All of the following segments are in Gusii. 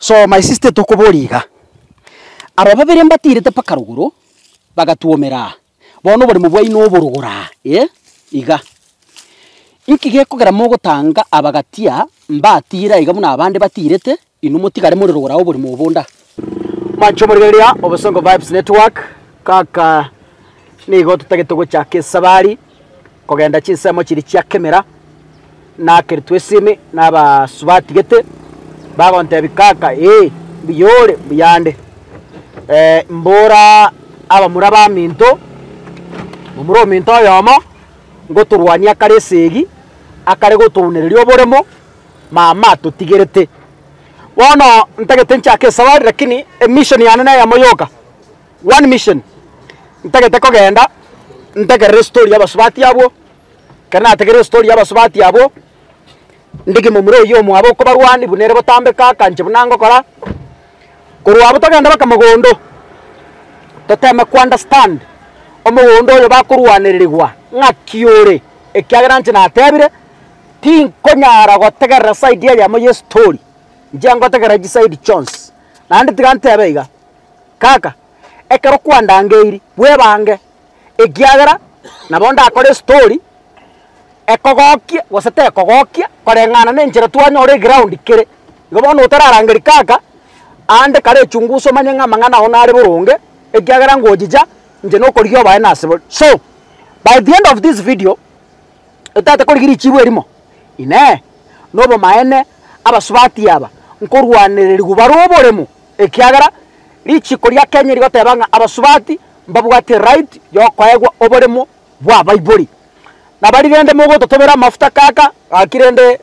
So my sister tokoboria iga, aba babere mbatirete mpaka rogoro, bagatwomera aa, bono oboremo bwaino oborogoro aa eh, iga. Inki gekogera mogotanga abagatia mbatire aiga buna abande batirete, inwe motigare more rogoro aa oboremo obo nda? Mwanche omorigereria Obosongo Vibes Network, kaka nigo totagete gochaka esabari kogenda chinsemo chiria chia kemera, nakeretwe esimi na abasubati gete, bagontebia kaka eh, mbuya ore? Mbuya ande, mbora abamura baminto, momura ominto oyomo, ngotorwania akare esegi, akare gotounereria oboremo, mama atotigerete. Bono ntagete nchake esabari lakini emission yane na eyemo yoka, one mission, ntagete kogenda ntegerere estory ya abasubati abwo, ekero nategerire estory ya abasubati abwo, ndigi momura oywo omwabo okobarwania buna ere botambe kaka inche buna ngokora, korwa abwo togende mpaka mogondo, toteme ko understand omogondo oyo bakorwanererigwa ng'aki ore, ekiagera inche natebire. Tinkonyara gotegerera side eyemo y'estory, inche ngotegerera chiside chionsi. Naende tiga ntebe iga, kaka, ekero kwandangeiri bwebange, ekiagera nabo ndakore estory ekogokia gose tekogokia koreng'ana na enchera twanyora eground kere. Igo bono otararangeria kaka, ande kare echungusa omanye ng'a amang'ana ao nare boronge, ekiagera ngochicha inche nokorigia obae nase bore. So, by the end of this video. Otagete korigia richibu erimo? Inee! Nobomaene abasubati aba nkorwanererigwa bare oboremo? Ekiagera richiko ria Kenya rigoteba ng'a abasubati mbabwate right yokoegwa oboremo bw'abaibori. Nabari rende mogototobera amafuta kaka, gaki rende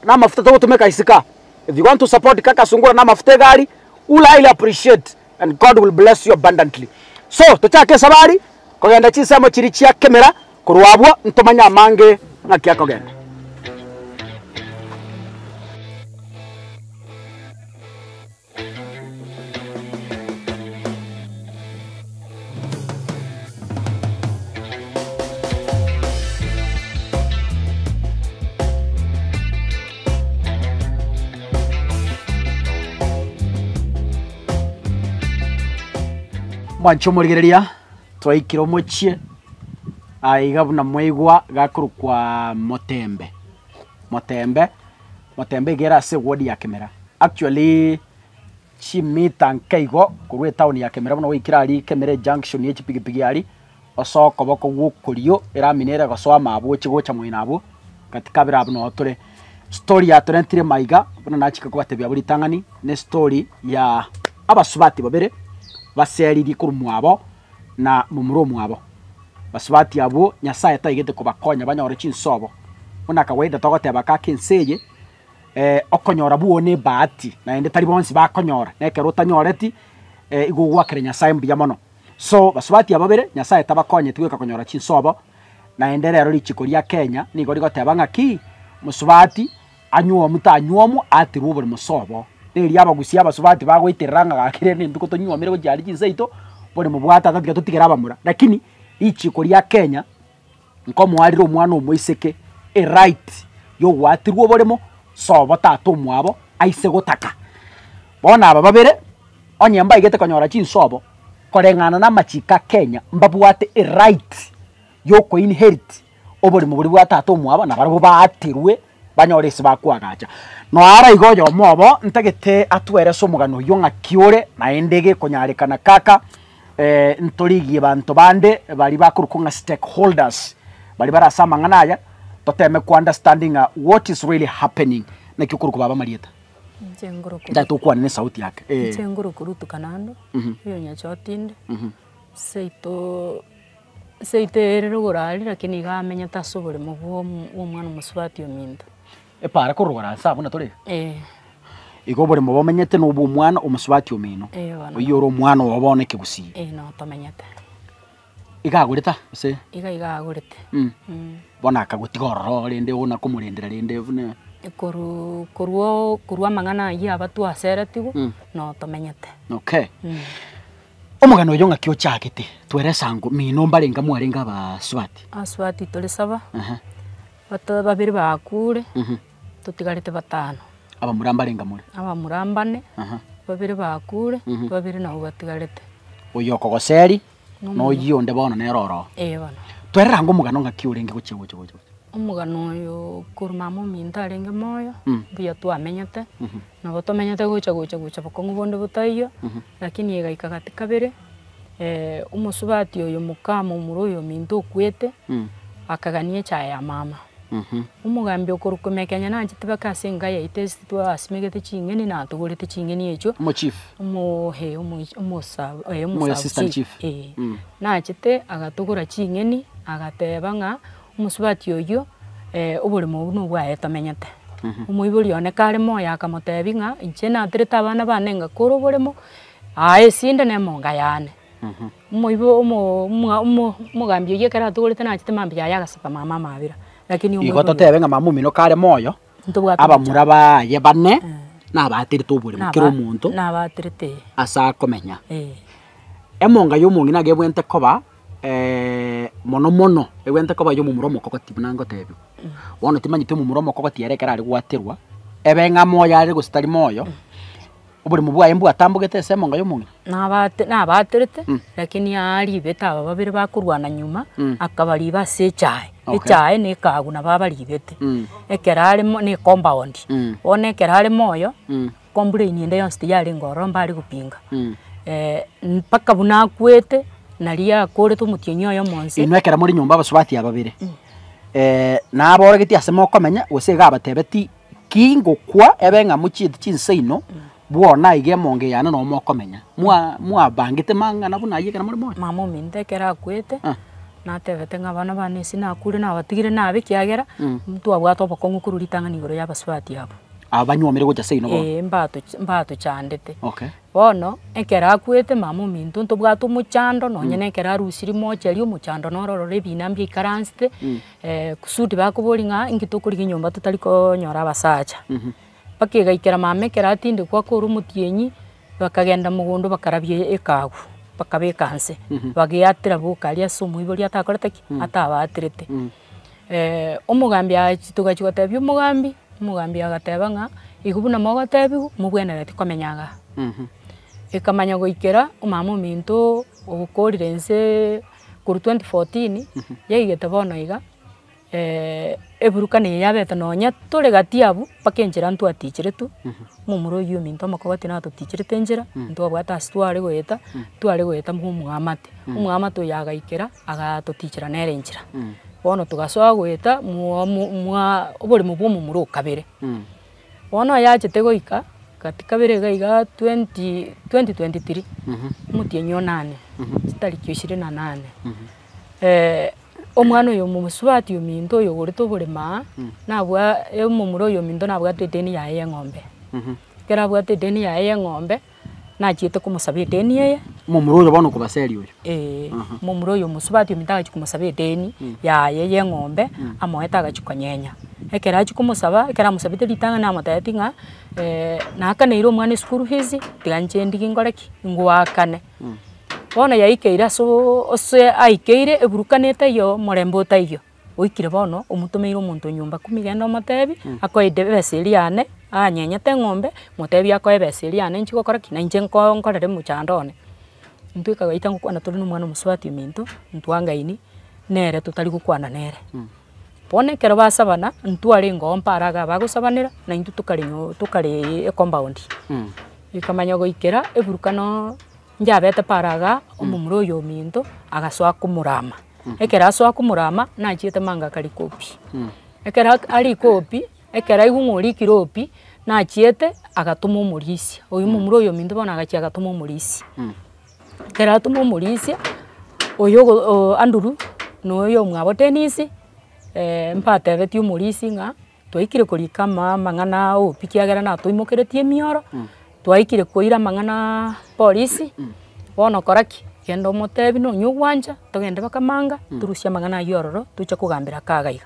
namafuta togotumeka isiko aa. If you want to support kaka sungura namafuta egari, will highly appreciate and God will bless you abundantly. So tochake esabari kogenda chinsemo chiria chia kemera. Korwa abwo ntomanye amange ng'aki akogenda. Mwanche omorigereria. Twaikire omochie aiga buna mwaigwa gakorokwa Motembe, Motembe, Motembe iga ere ase eward ya Kemera. Actually chimita nke igo korwa etown ya Kemera buna gwaikire aria Kemera ejunction ya echipigipigi aria, osoe okoboko gwa okorio erami nere egosoa amo abwo oche gocha moino abwo, katika kabere abwo noo tore. Story yatorentire maiga buna nachika kobatebia abwo ritang'ani, ne estory ya abasubati babere baseririe korwa mwabo na momura omwabo. Basubati abwo Nyasaye taigete kobakonya banyore chinsobo, buna kawaida togoteba kaka ense eye okonyora bwoo ne ebahati naende tari bonsi bakonyora, na ekero otanyoreti igo ogoakera Nyasaye mbuya mono. So basubati aba babere Nyasaye tabakonyeti goika konyora chinsobo, naende rero richiko ria Kenya nigo rigoteba ng'aki, mosubati Anyuomu tanyuomu atirwe oborimo sobo. Neria abagusia abasubati bagoiterera ng'a gaki rende intwe kotonyuomire gochia aria chinse yaito, borimo bwa tata tiga totigere abamura. Lakini richiko ria Kenya, nkomoa rire omwana omoiseke eright yogoatirwa oboremo sobo tata omwabo aise gotaka. Bono aba babere, onye mbaigete konyora chinsobo, koreng'ana na amachiko a Kenya, mbabwate eright yokoinherit oborimo boria bwa tata omwabo nabarabwo baaterwe banyore ase bakoagacha. Noara iga oyomo obo ntagete atwere ase omogano oyio ng'aki ore naende gekonyarekana kaka ntorigie banto bande baria bakorokwa ng'a stakeholders baria bare ase amang'ana aya toteme ko understanding ng'a what is really happening naki okorokwa baba amarieta? Inche ngorokwa Ntagete okwane na esauti yake eh. Inche ngorokwa Ruth Kanando, oyo Nyachoti inde, seito. Seito ere rogoro aria, lakini iga amenyete ase oboremo bwa omwana omosubati ominto. Epaara korwa rogoro ase abwo natore? Eh. Igo oboremo bomenyete na obwa omwana omosubati omino, Eh bono. oyio ore omwana oo bono ekegusii. Eh noo tomenyete. Iga agorete aa gose? Iga iga agorete. Bono akagotiga ororo rende ona komorendera rende buna. Korwa korwa korwa amang'ana ayio aba twaseretigwe, noo tomenyete. Okay. Omogano oyo ng'aki ochagete? Twere esango, mino mbarenge mwarenge abasubati? Abasubati tore saba, bato babere bakure, totigarete batano. Abamura mbarenga more? Abamura mbane, babere bakure, babere nabwo batigarete. Oyo okogoseri, na oyio onde bono nere oroo. Ee bono. Twerere ango omogano ng'aki orenge gochia gocha gocha gocha. Omogano oyo korwa mama ominto arenge moyo, mbuya twamenyete, nabo tomenyete gocha gocha gocha bokong'u bonde botaiyo, lakini egaika gati kabere, omosubati oyo moka momura oyo ominto okwete, akagania echae ya mama. Omogambi okorokwa Mekenya nanchete mpaka ase enka yaito ase twasimegete ching'eni natogorete ching'eni echio, Omochief. omo eh omo omosa eh Omo omosabu assistant chief chief. eh. Nachete agatogora ching'eni, agateba ng'a omosubati oyio oboremo obwo nobwaye tomenyete. Omoibori one kare moyo akamotebia ng'a inche naterete abana bane ngakora oboremo, aa esinde na emonga yane. Omoibo omo omwa omo omogambi oyio ekero atogorete nachete mambia yaye agasaba mama amabera, lakini Igo omoibori totebe ng'a mama omino kare moyo, ntobwate abamura baye bane, nabaterete oboremo kera naba omonto nabaterete eh. ase akomenya. Eh. Emonga ya omong'ina nigo ebwenerete koba mono mono, ebwenerete koba ya omomura omokogoti buna ngotebiwa. Bono timanyeti omomura omokogoti ere ekero are gwaterwa, ebe ng'a moyo are gose tari moyo, oboremo bwaye mbwatambogete ase emonga ya omong'ina. Nabate nabaterete, lakini aribete aba babere bakorwana nyuma, akabariba ase echae, Okay. echae na ekagu nabo abaribete. Ekero are mo na ecompound, bono ekero are moyo, complain ende yonsi tiyarenge ororo mbare gopinga, mpaka buna akwete, naria akorete omotienyi oyomo nse. Inwe ekero more nyomba abasubati aba babere, naborogetie ase mokomenya gose iga abatebetie ki ngokwa ebe ng'a mochieti chinsa ino, bwona aiga emonga eyane noo mokomenya, mwa mwabangete mang'ana buna ayio ekero more moyo? Mama ominto ekero akwete, natebete ng'a abana bane ase nakure nabatigire nabe ekiagera, ntwabwate obokong'u korwa ritang'ani igoro ya abasubati abwo. Aba banywomire gocha seino bono? Eeh mbatoch mbatochandete. Okay. Bono, ekero akwete mama ominto ntobwate omochando nonye na ekero arusirie mochari omochando noro ororo ebina mbiaikaransete, kusudi bakoboria ng'a inki tokorigia nyomba totari konyora abasacha. Mpaka egaikera mama ekero atindekwa akore omotienyi, bakagenda mogondo bakarabia ekagu, bakabeka nse, bageatera boka aria ase omoibori atakorete ki? Atabaterete. Omogambi achi togachia gotebia omogambi, omogambi agateba ng'a igo buna mogotebiwa mobwenereti komenya igaa. Ekamanya goikera omama ominto okorire nseee korwa 2014, yaigete bono iga. Eburukani eye yabete nonya tore gati abwo mpaka enchera ntwaticheretwe, omomura oywo ominto omokogoti natoticherete enchera, ntwabwate ase tware goeta, tware goeta bwa omwamate, omwamate oyo agaikera agatotichera nere enchera. Bono togasoa goeta mwa mwa oboremo bwa omomura o kabere. Bono oyachete goika gati kabere iga igaa twenty twenty twenty three, omotienyi o nane, chitariki ishirini na nane. Omwana oyo omosubati ominto oyo ogorete oboremo aa, nabwa omomura oyo ominto nabwate edeni yaye ya eng'ombe. Ekero abwate edeni yaye ya eng'ombe, nachiete komosaba edeni eye. Omomura oyo bono okobaseria oyo? Eeh, omomura oyo omosubati ominto agachia komosaba edeni yaye ya eng'ombe, amoete agachia konyenya. Ekero achia komosaba, ekero amosabete ritang'ani namotebetie ng'a naakaneire omwana eschool fees, tiga inche ndigie nkore ki? Ngoakane. Bono yaikeire ase oo ase aikeire eburukane etaiyo omorembe otaiyo, oikire bono omotomeire omonto nyomba kumi genda omotebi, akoe ebesa eria yane, anyenyete eng'ombe, motebi akoe ebesa eria yane inche gokora ki? Na inche nko nkorere mochando one. Intwe ekawaida ngokwana tore na omwana omosubati ominto, ntwangaini, nere totari gokwana nere. Bono ekero basabana, ntwarenge oo mpara iga bagosabanera, na intwe tokare nyo tokareee ecompound. Ekamanya goikera eburukano njabete para igaa, omomura oyo ominto, agasoa komorama. Ekero asoa komorama, nachiete manga akarika opi. Ekero ak arika opi, ekero aigwa ng'a orikire opi, nachiete agatoma omorisia, oywo omomura oyo ominto bono agachia agatoma omorisia. Ekero atoma omorisia, oyo ogo o Andrew, na oyo omwabo Dennis, mbatebetie omorisia ng'a. Twaikire korika ama amang'ana oo pi ekiagera natoimokeretie emioro, twaikire koira amang'anaa polisi, bono kora ki? Genda omotebi nonye ogwancha, togende mpaka manga, torusie amang'ana aywo ororo, toche kogambera aka iga iga.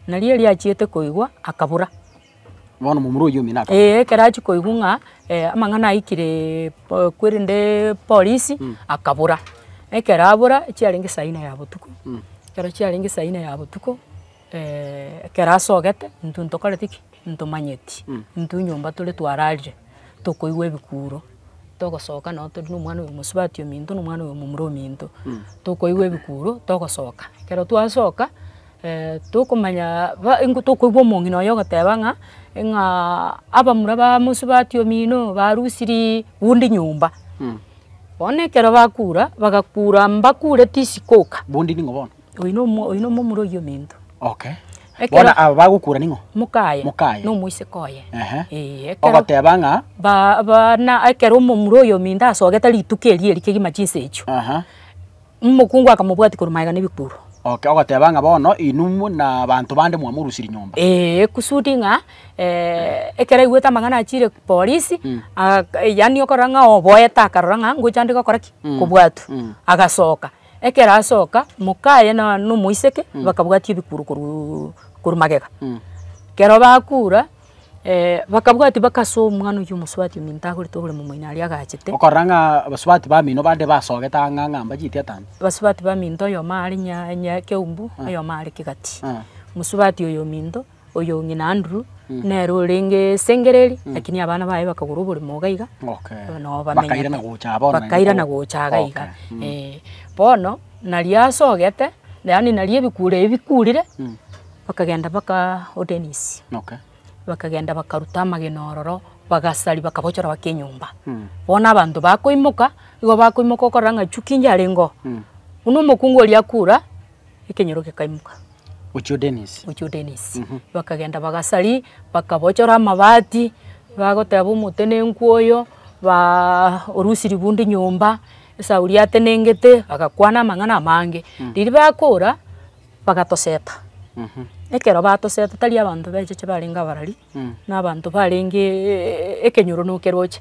Nario erio achiete koigwa, akabura. Bono momura oyio omino akabura. Eeh ekero achia koigwa ng'a amang'ana aikireee po kwerende polisi, akabura. Ekero abura, chiarenge saa nne ya botuko, ekero chiarenge saa nne ya botuko. Ekero asogete, intwe ntokoreti ki? Ntomanyeti, intwe nyomba tore twararire, tokoigwa ebikuro, togosoka noo tore na omwana oyo omosubati ominto na omwana oyo omomura ominto, tokoigwa ebikuro togosoka. Ekero twasoka, tokomanyaa ba ingo tokoigwa omong'ina oyo ogoteba ng'a, ng'aa abamura ba mosubati omino barusiriii bundi nyomba. Bono ekero bakura, bagakura mbakureti isiko oka. Bundi ning'o bono? Oyo na omo oyo na omomura oyio ominto. Okay. Ekero Bono aba bagokura ning'o? Mokaye. Mokaye. Na omoiseke oye. Ehe. Eeh ekero Ogoteba ng'a. ba bana ekero omomura oyo ominto asogete rituko erio erio kegima chinsa echio, Aha. omokungu akamobwatia korwa magega na ebikuro. Okay, ogoteba ng'a bono inwe buna abanto bande mwamorusirie nyomba. Eeh kusudi ng'a ekero aigwete amang'ana achire polisi, aka yaani okorora ng'a oboete akarora ng'a ngocha nde gokora ki? Kobwatwa, agasoka. Ekero asoka, mokaye na na omoiseke bakabwatia ebikuro korwaa korwa magega. Ekero bakura, bakabwatia bakasoa omwana oywo omosubati ominto agorete oboremo moino aria agachete. Okorora ng'a abasubati bamino bande basogete ang'e ng'a mbacheti atambe. Abasubati baminto oyomo are nya nya keumbu, oyomo are kegati. Mosubati oyo ominto. Oyo ng'ina Andrew, nere orenge sengereri, lakini abana baye bakagora oboremo iga iga, Okay. noo bamenyete. Bakairana gocha aa bono naende Bakairana ko- gocha iga iga, Okay. eh. Bono, naria asogete, yaani naria ebikuro ebi bikurire, bakagenda mpaka o Dennis, Okay. bakagenda bakaruta amagena ororo, bagasaria bakabochora mpaka enyomba. Bono abanto bakoimoka, igo bakoimoka okorora ng'a chuki yarenge oo, buna omokungu oria akura, ekenyoro gekaimoka. Gochia Dennis. Gochia Dennis. Bakagenda bagasaria, bakabochora amabati, bagoteba omote na enkwo oyo, baa orusirie bundi nyomba, esauri atenengete, bagakwana amang'ana amange. Riria bakora, bagatoseta. Ekero batoseta tari abanto becheche barenge abarari, na abanto barengeeee ekenyoro nokeroche.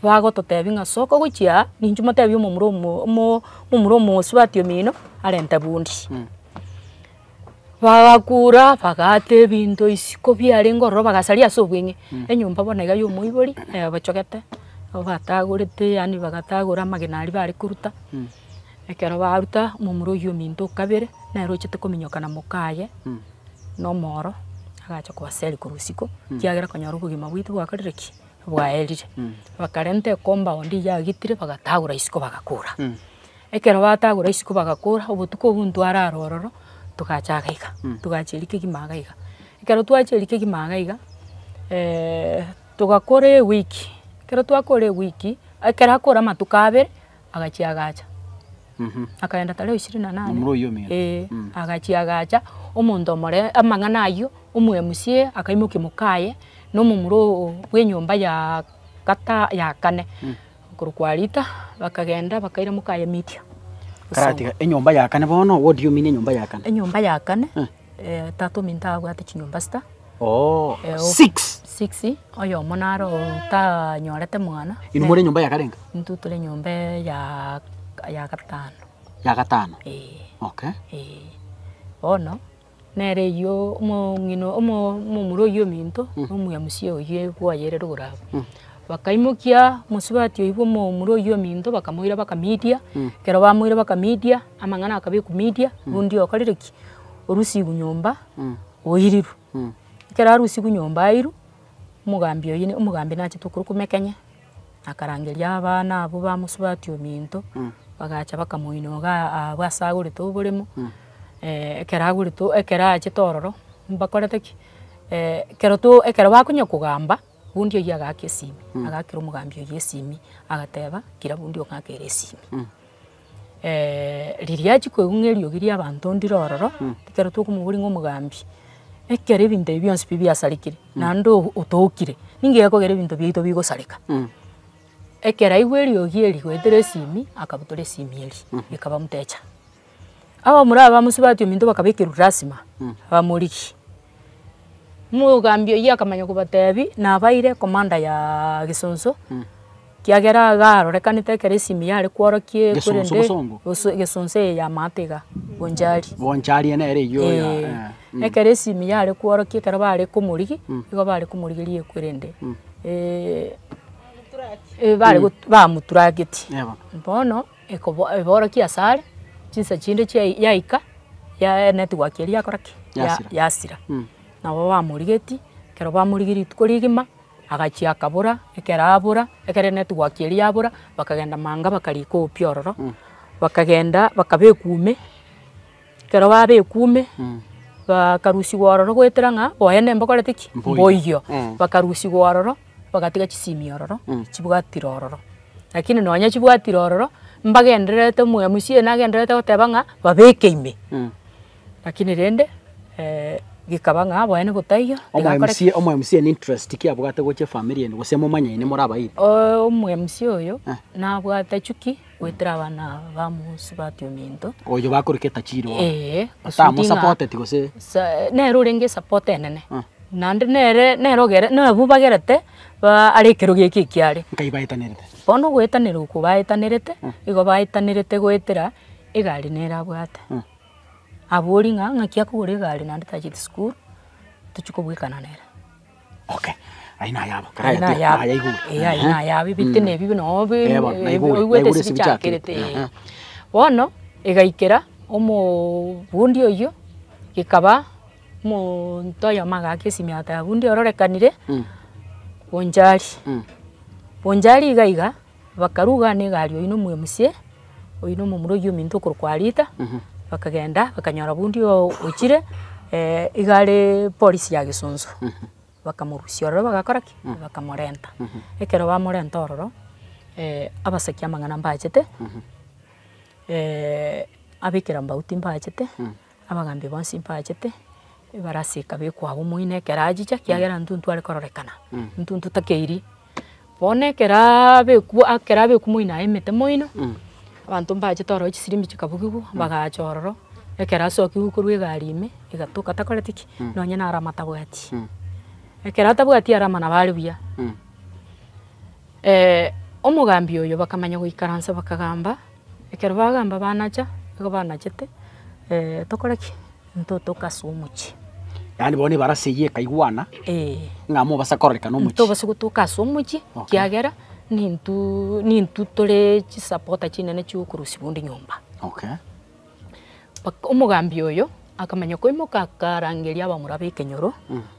Bagototebia ng'a soka gochia aa, ninche motebie omomura omo omo omomura omosubati omino, arente bundi. Bagakura, bagaata ebinto isiko biarenge ororo bagasaria ase obweng'e, enyomba bono iga ya omoibori, bachogete, batagorete yaani bagatagora amagena aria bare koruta, ekero baruta, omomura oywo ominto okabere, nere ochete kominyoka na mokaye, na omoro, agacha kobaseria korwa isiko, ekiagera konyora obogima bwaito bwakorire ki? Bwaerire. Bakarenta ecompound yagitire bagatagora isiko bagakora. Ekero batagora isiko bagakora, obotuko obwo ntwarara ororo, togacha iga iga, togacha kegima iga iga. Ekero twachire kegima iga iga, togakora ewiki, ekero twakora ewiki, ekero akora amatuko abere, agachia agacha. Akaenda tarehe ishirini na nane, Momura oyio omino. eh, agachia agacha, omonto omore amang'ana aywo, omo MCA akaimokia mokaye, na omomura oo bwa enyomba ya gata ya kane, okorokwa Rita, bakagenda bakaira mokaye media. Karatiga enyomba ya kane bono, what do you mean enyomba ya kane? Enyomba ya kane, tata ominto abwate chinyomba sita. Oo, six. Six, oyomo naro otanyorete mwana. Inwe more enyomba ya karenga? Intwe tore enyomba ya ya gatano. Ya gatano? Eeh. Okay. Eeh. Bono, nere eywo omong'ina omo omomura oywo ominto, na omoyamusia oywo bwayerire rogoro abwo. Bakaimokia mosubati oywo bwa omomura oywo ominto bakamoira bakamidia, ekero bamoira bakamidia, amang'ana akabekwa media, bundi okorire ki? Orusigwe nyomba. Oirirwe. Ekero arusigwe nyomba airwe, omogambi oyio omogambi nachete okorokwa Mekenye, akarangeria abana abwo ba mosubati ominto, bagacha bakamoina igaa abwo ase agorete oboremo, ekero agorete ekero achete ororo, mbakorete ki? Ekero to ekero bakonya kogamba, bundi oyio agaaka esimi, agaakera omogambi oyio esimi, agateba, kira bundi ong'akere esimi. Riria achia koigwa ng'a eriogi ria abanto ndire ororo, ekero tokomoboria ng'a omogambi, ekero ebinto ebi bionsi pi biasarekire, naende otokire, ninki gekogera ebinto biaito bigosareka? Ekero aigwa eriogi eri goetera esimi, akabutora esimi eria, ekaba mtecha. Abamura aba mosubati ominto bakabekerwa lasima, bamorigie. Omogambi oyio akamanya kobatebia, nabaire commander ya gesonso, kiagera iga arorekanete ekero esimi yare kworokia Gesonso ekwerende, bosongo? goso gesonso eye ya maate igaa, bonchari. Bonchari nere eywo ya Eeh, eh. ekero esimi yare kworokia ekero bare komorigia, igo bare komorigeria ekwerende bare got bamoturageti. Eba. Bono, ekobo eborokia asare, chinsa chinde chiai yaika, ya enetwork eria yakora ki? Ya Yasira. yasira. Nabo bamorigetie. Ekero bamorigia rituko rigima, agachia akabora, ekero abora, ekero enetwork eria yabora, bakagenda manga bakarika opia ororo, bakagenda bakabekwa ime, ekero babekwa ime, bakarusiwa ororo goetera ng'a boene mbokoreti ki? Mboiyo. Mboiyo. Bakarusiwa ororo, bagatiga chisimi ororo, chibwatire ororo. Lakini nonye chibwatire ororo, mbagendererete omoyamusie nagendererete goteba ng'a babeke ime. Lakini rende gekaba ng'a boene botaiyo, tigakora ki? Omo MC, omo MC ne interest ki abwate gocha efamiri ende gose momanyaine more abairi? Omo MC oyo, nabwate chuki goetera abana aba bamosubati ominto. Oyo bakorika etachiri bono? Eeh, kusudi ng'a Otamosapoteti gose? sa nere orenge esupport enene, naende nere nere ogere nabwo bagerete ba are ekerogo eke ekiare. Nkai baetanerete? Bono ogoetanera okwo baetanerete, igo baetanerete goetera egari nere abwate. Abori ng'a ng'aki akogora egari naende tacheti sukuru, tochia kobwekana nere. Okay, ayio naye abo, Ayio karayatige, naye abo, naye aigure. eh ayio naye abo, ebitina ebi noo bi Eh bono, naigure, oigwete naigure ase ase bichakerete bichakerete, eh. eeh. Bono, egaikera omobundi oyio, gekaba omonto oyomo agaaka esimi agateba bundi ororekanire, Bonchari. Bonchari iga iga. Bakaruga na egari oyio na omoemusie, oyio na omomura oyio ominto okorokwa Arita, bakagenda bakanyora bundi oo ochire iga are polisi ya Gesonso, bakamorusia ororo bagakora ki? Bakamorenta. Ekero bamorenta ororo, abasaki amang'ana mbachete, abekera mbauti mbachete. Abagambi bonsi mbachete, ebarasi ekabekwa abwo moino ekero achicha, ekiagera intwe ntware kororekana, intwe ntotakeiri. Bono ekerooo abekwa ekero abekwa moino aye emete moino, abanto mbachete ororo chisirimbi chikabugigwa, bagacha ororo, ekero asokigwe korwa egari ime, egatoka takoreti ki? Nonye naro amatabwati. Ekero atabwati arama nabo are buya. Omogambi oyo bakamanya goikaransa bakagamba, ekero bagamba banacha, nigo banachete tokore ki? Ntotoke ase omochie. Yaani bono ebarasa eyio ekaigwana, Eeh. ng'a mobasa kororekana omochie. Ntobasa gotoka ase omochie, Okay. ekiagera nintwe nintwe tore chisapota chinene chia okorusia bonde nyomba. Okay. Baka omogambi oyo, akamanya koimoka akarangeria abamura ba ekenyoro,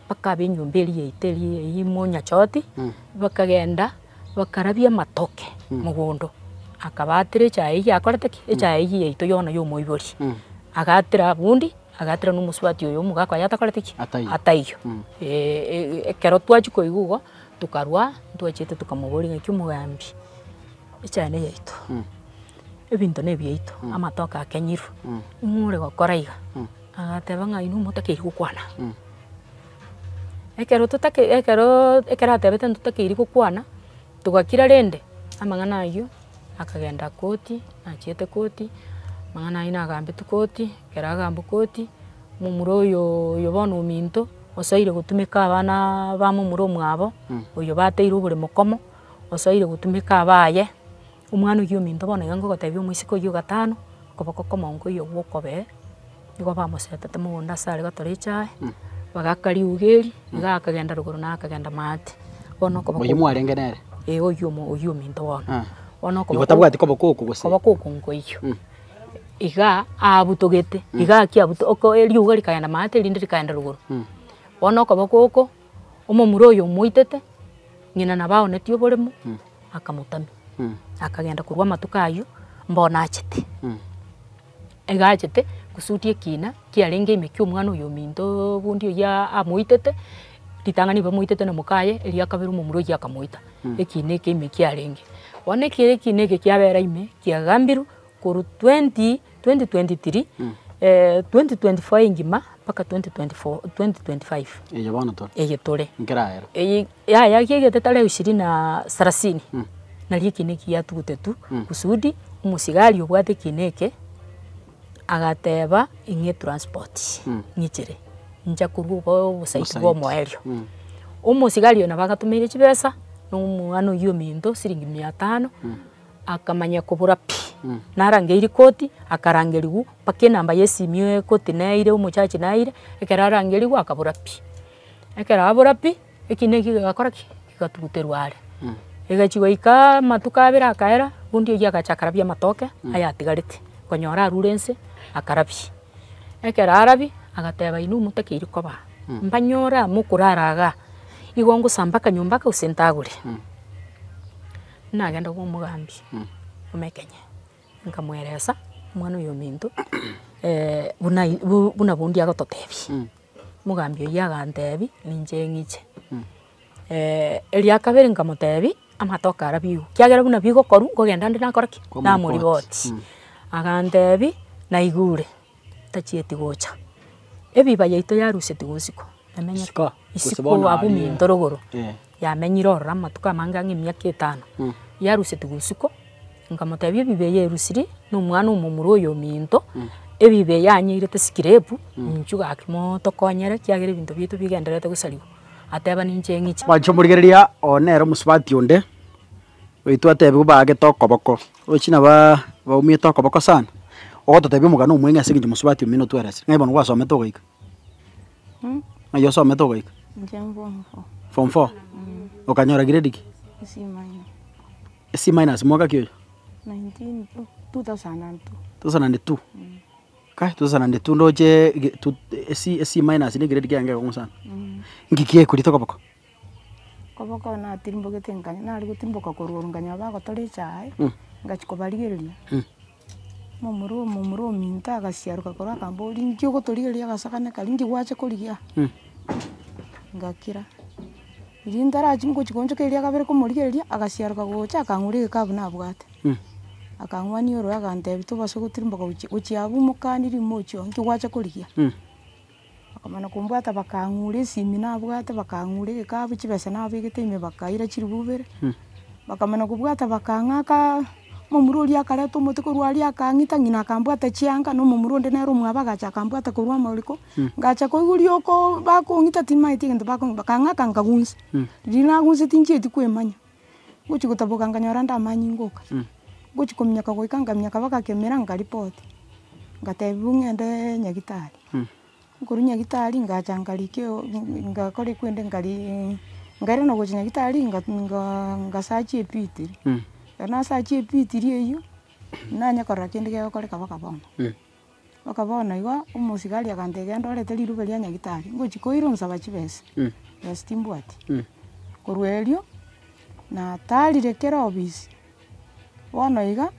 mpaka abe enyomba eria yaito eria eywo monyachoti, bakagenda bakarabia amatoke mogondo, akabaatera echae eywo akorete ki? Echae eywo yaito yono ya omoibori, agaatera bundi, agaatera na omosubati oyo omogaka oye atakoreti ki? Ataiyo. Ataiyo. Ekero twachia koigwa igo, tokarwa ntwachiete tokamoboria ng'aki omogambi, echae neyaito. Ebinto nebiaito, amatoke akenyirwe, ing'o ore gokora iga? Agateba ng'a inwe motakeiri gokwana. Ekero totake ekeroo ekero atebete ntotakeiri gokwana, togakira rende, amang'ana aywo akagenda koti, nachiete koti, amang'ana aywo nagambetwe koti, ekero agambwa koti, momura oyo oyo bono ominto, osoire gotumeka abanaaa ba momura omwabo, oyo bateire oboremo komo, osoire gotumeka abaye. Omwana oyio ominto bono iga ngogotebia omoiseke oyio gatano, okoboko komongo oyio gwa okobee, nigo bamosetete mogondo ase are gotora echae, bagaka riuga eria, iga akagenda rogoro na akagenda maate. Bono okoboko Oyio mwarenge nere? Eh oyio omo oyio ominto bono. Ah. Bono Igo okoboko tabwati koboko oko gose? koboko oko nkoiyio. Iga abutogete, iga akiabuto oko eriuga rikaenda maate erinde rikaenda rogoro. Bono okoboko oko, omomura oyo omoitete, ng'ina nabo aonetie oboremo. Akamotamia, akagenda korwa amatuko ayio, mbono achete. Iga achete, kusudi ekina kiarenge ime kia omwana oyo omintoo bundi oyio amoitete, ritang'ani bamoitete na mokaye, eria kabere omomura oyio akamoita, ekina eke ime kiarenge. Bono ekere ekina eke kiabera ime, kiagambirwe korwa twenty, 2023, 2024 engima mpaka 2024, 2025. Eye bono tore. Eye tore. Nkeraera. Eye yaya kiegete tarehe ishirini na sarasini, nario ekina eki giatugutetwe kusudi omosigari obwate ekina eke, agateba ing'e transport ng'ichere, incha korwa obo obosaiti bwa omoerio. Omosigari oyo nabo agatomeire chibesa, na omwana oywo ominto siringi mia tano. Akamanya kobora pi, narangeirie koti, akarangerigwa mpaka enamba ya esimi ekoti neire omochachi naire, ekero arangerigwa akabora pi. Ekero abora pi, ekina ekio gegakora ki? Gegatuguterwa are. Egachia goika amatuko abere akaera, bundi oyio agacha akarabia amatoke, ayatigarete, konyora arure nse, akarabia. Ekero arabia, agateba inwe motakeiri koba aa, mbanyore aa mokorara igaa. Igo ngosamba akanyomba aka gose ntagore. Nagenda bwa omogambi, omekenye, nkamoeresa, omwana oyo ominto buna i bu buna bundi agototebia. Omogambi oywo agantebia, ninche ng'iche. Eria kabere nkamotebia, amatoke aria bigo, ekiagera buna bigokorwa, nkogenda nde nakora ki? Namoripoti. Agantebia, naigure, tachieti gocha. Ebiba yaito yarusetigwe isiko, yamenyete Isiko, gose isiko bono abwo aria. minto rogoro, Eh. yamenyire ororo amatuko amange ang'e emiaka etano, yarusetigwe isiko, nkamotebia ebibe eye erusirie, na omwana omomura oyo ominto, ebibe eye anyeirete sikirepu, inchuo gaki motokonyere ekiagera ebinto biaito bigendererete gosariwa, ateba ninche ng'iche. Mwanche omorigereria oo nere omosubati onde, oitwe atebiwe baagete okoboko, roche nabaa baumiete okoboko sana, ogototebia omogano omweng'e ase eng'encho mosubati omino otweresire. Ng'ai bono gwasomete ogaika? Ng'ai osomete ogaika? Inche form four. Form four? Okanyora grade ki? C minus. C minus mwaka ki oyo? 19 2002. 2002? Kai 2002 ndoche ge tu C C minus ne grade kiange ekong'u sana. Nki kiaekorete koboko? Koboko natirimbogete nkanya nare gotirimboka korwa oro nkanyora bagotora echae, ngachia kobarigereria, momura omomura ominto agasiaroka korwa akamboria nki ogotorigereria agasakane karia nki gwacha korigia aa? Ngakira, riria ntarachia ngochia goonchoka eria kabere komorigereria, agasiaroka gocha akang'ura egekabu nabwate, akang'wania oroe agantebia tobasa gotirimboka gochia gochia abwo mokani rimochio nki gwacha korigia. Bakamana kombwata bakang'ura esimi nabwate, bakang'ura egekabu chibesa nabegete ime bakaira chiribu ibere, bakamana kobwata bakang'aka, omomura oria akareta omote korwa aria akang'ita ng'ina akambwata chianga, na omomura onde nere omwabo agacha akambwata korwa amoriko, ngacha koigwa riokooo bakong'ita timanyeti egento bakong'ita bakang'aka nkagunsa, riria nagunseti tinchieti koemanya, ngochi gotaboka nkanyora nde amanyinga oka, ngochi kominyoka goika nkaminyoka mpaka kemera nkaripoti, ngatebiwa ng'ende nyagetari. Nkorwa nyagetari ngacha nkarika ngakora ekwende nkari nkairana gocha nyagetari nga nga ngasachi epitiri, ekero nasachi epitiri eywo, nanye korora kende kegokoreka mpaka bono. Mpaka bono igo, omosigari agantebia genda orete rirube ria nyagetari, ngochi koira onsaba chibesa, besa timbwati. Korwa erio, natarire kera obisi, bono iga.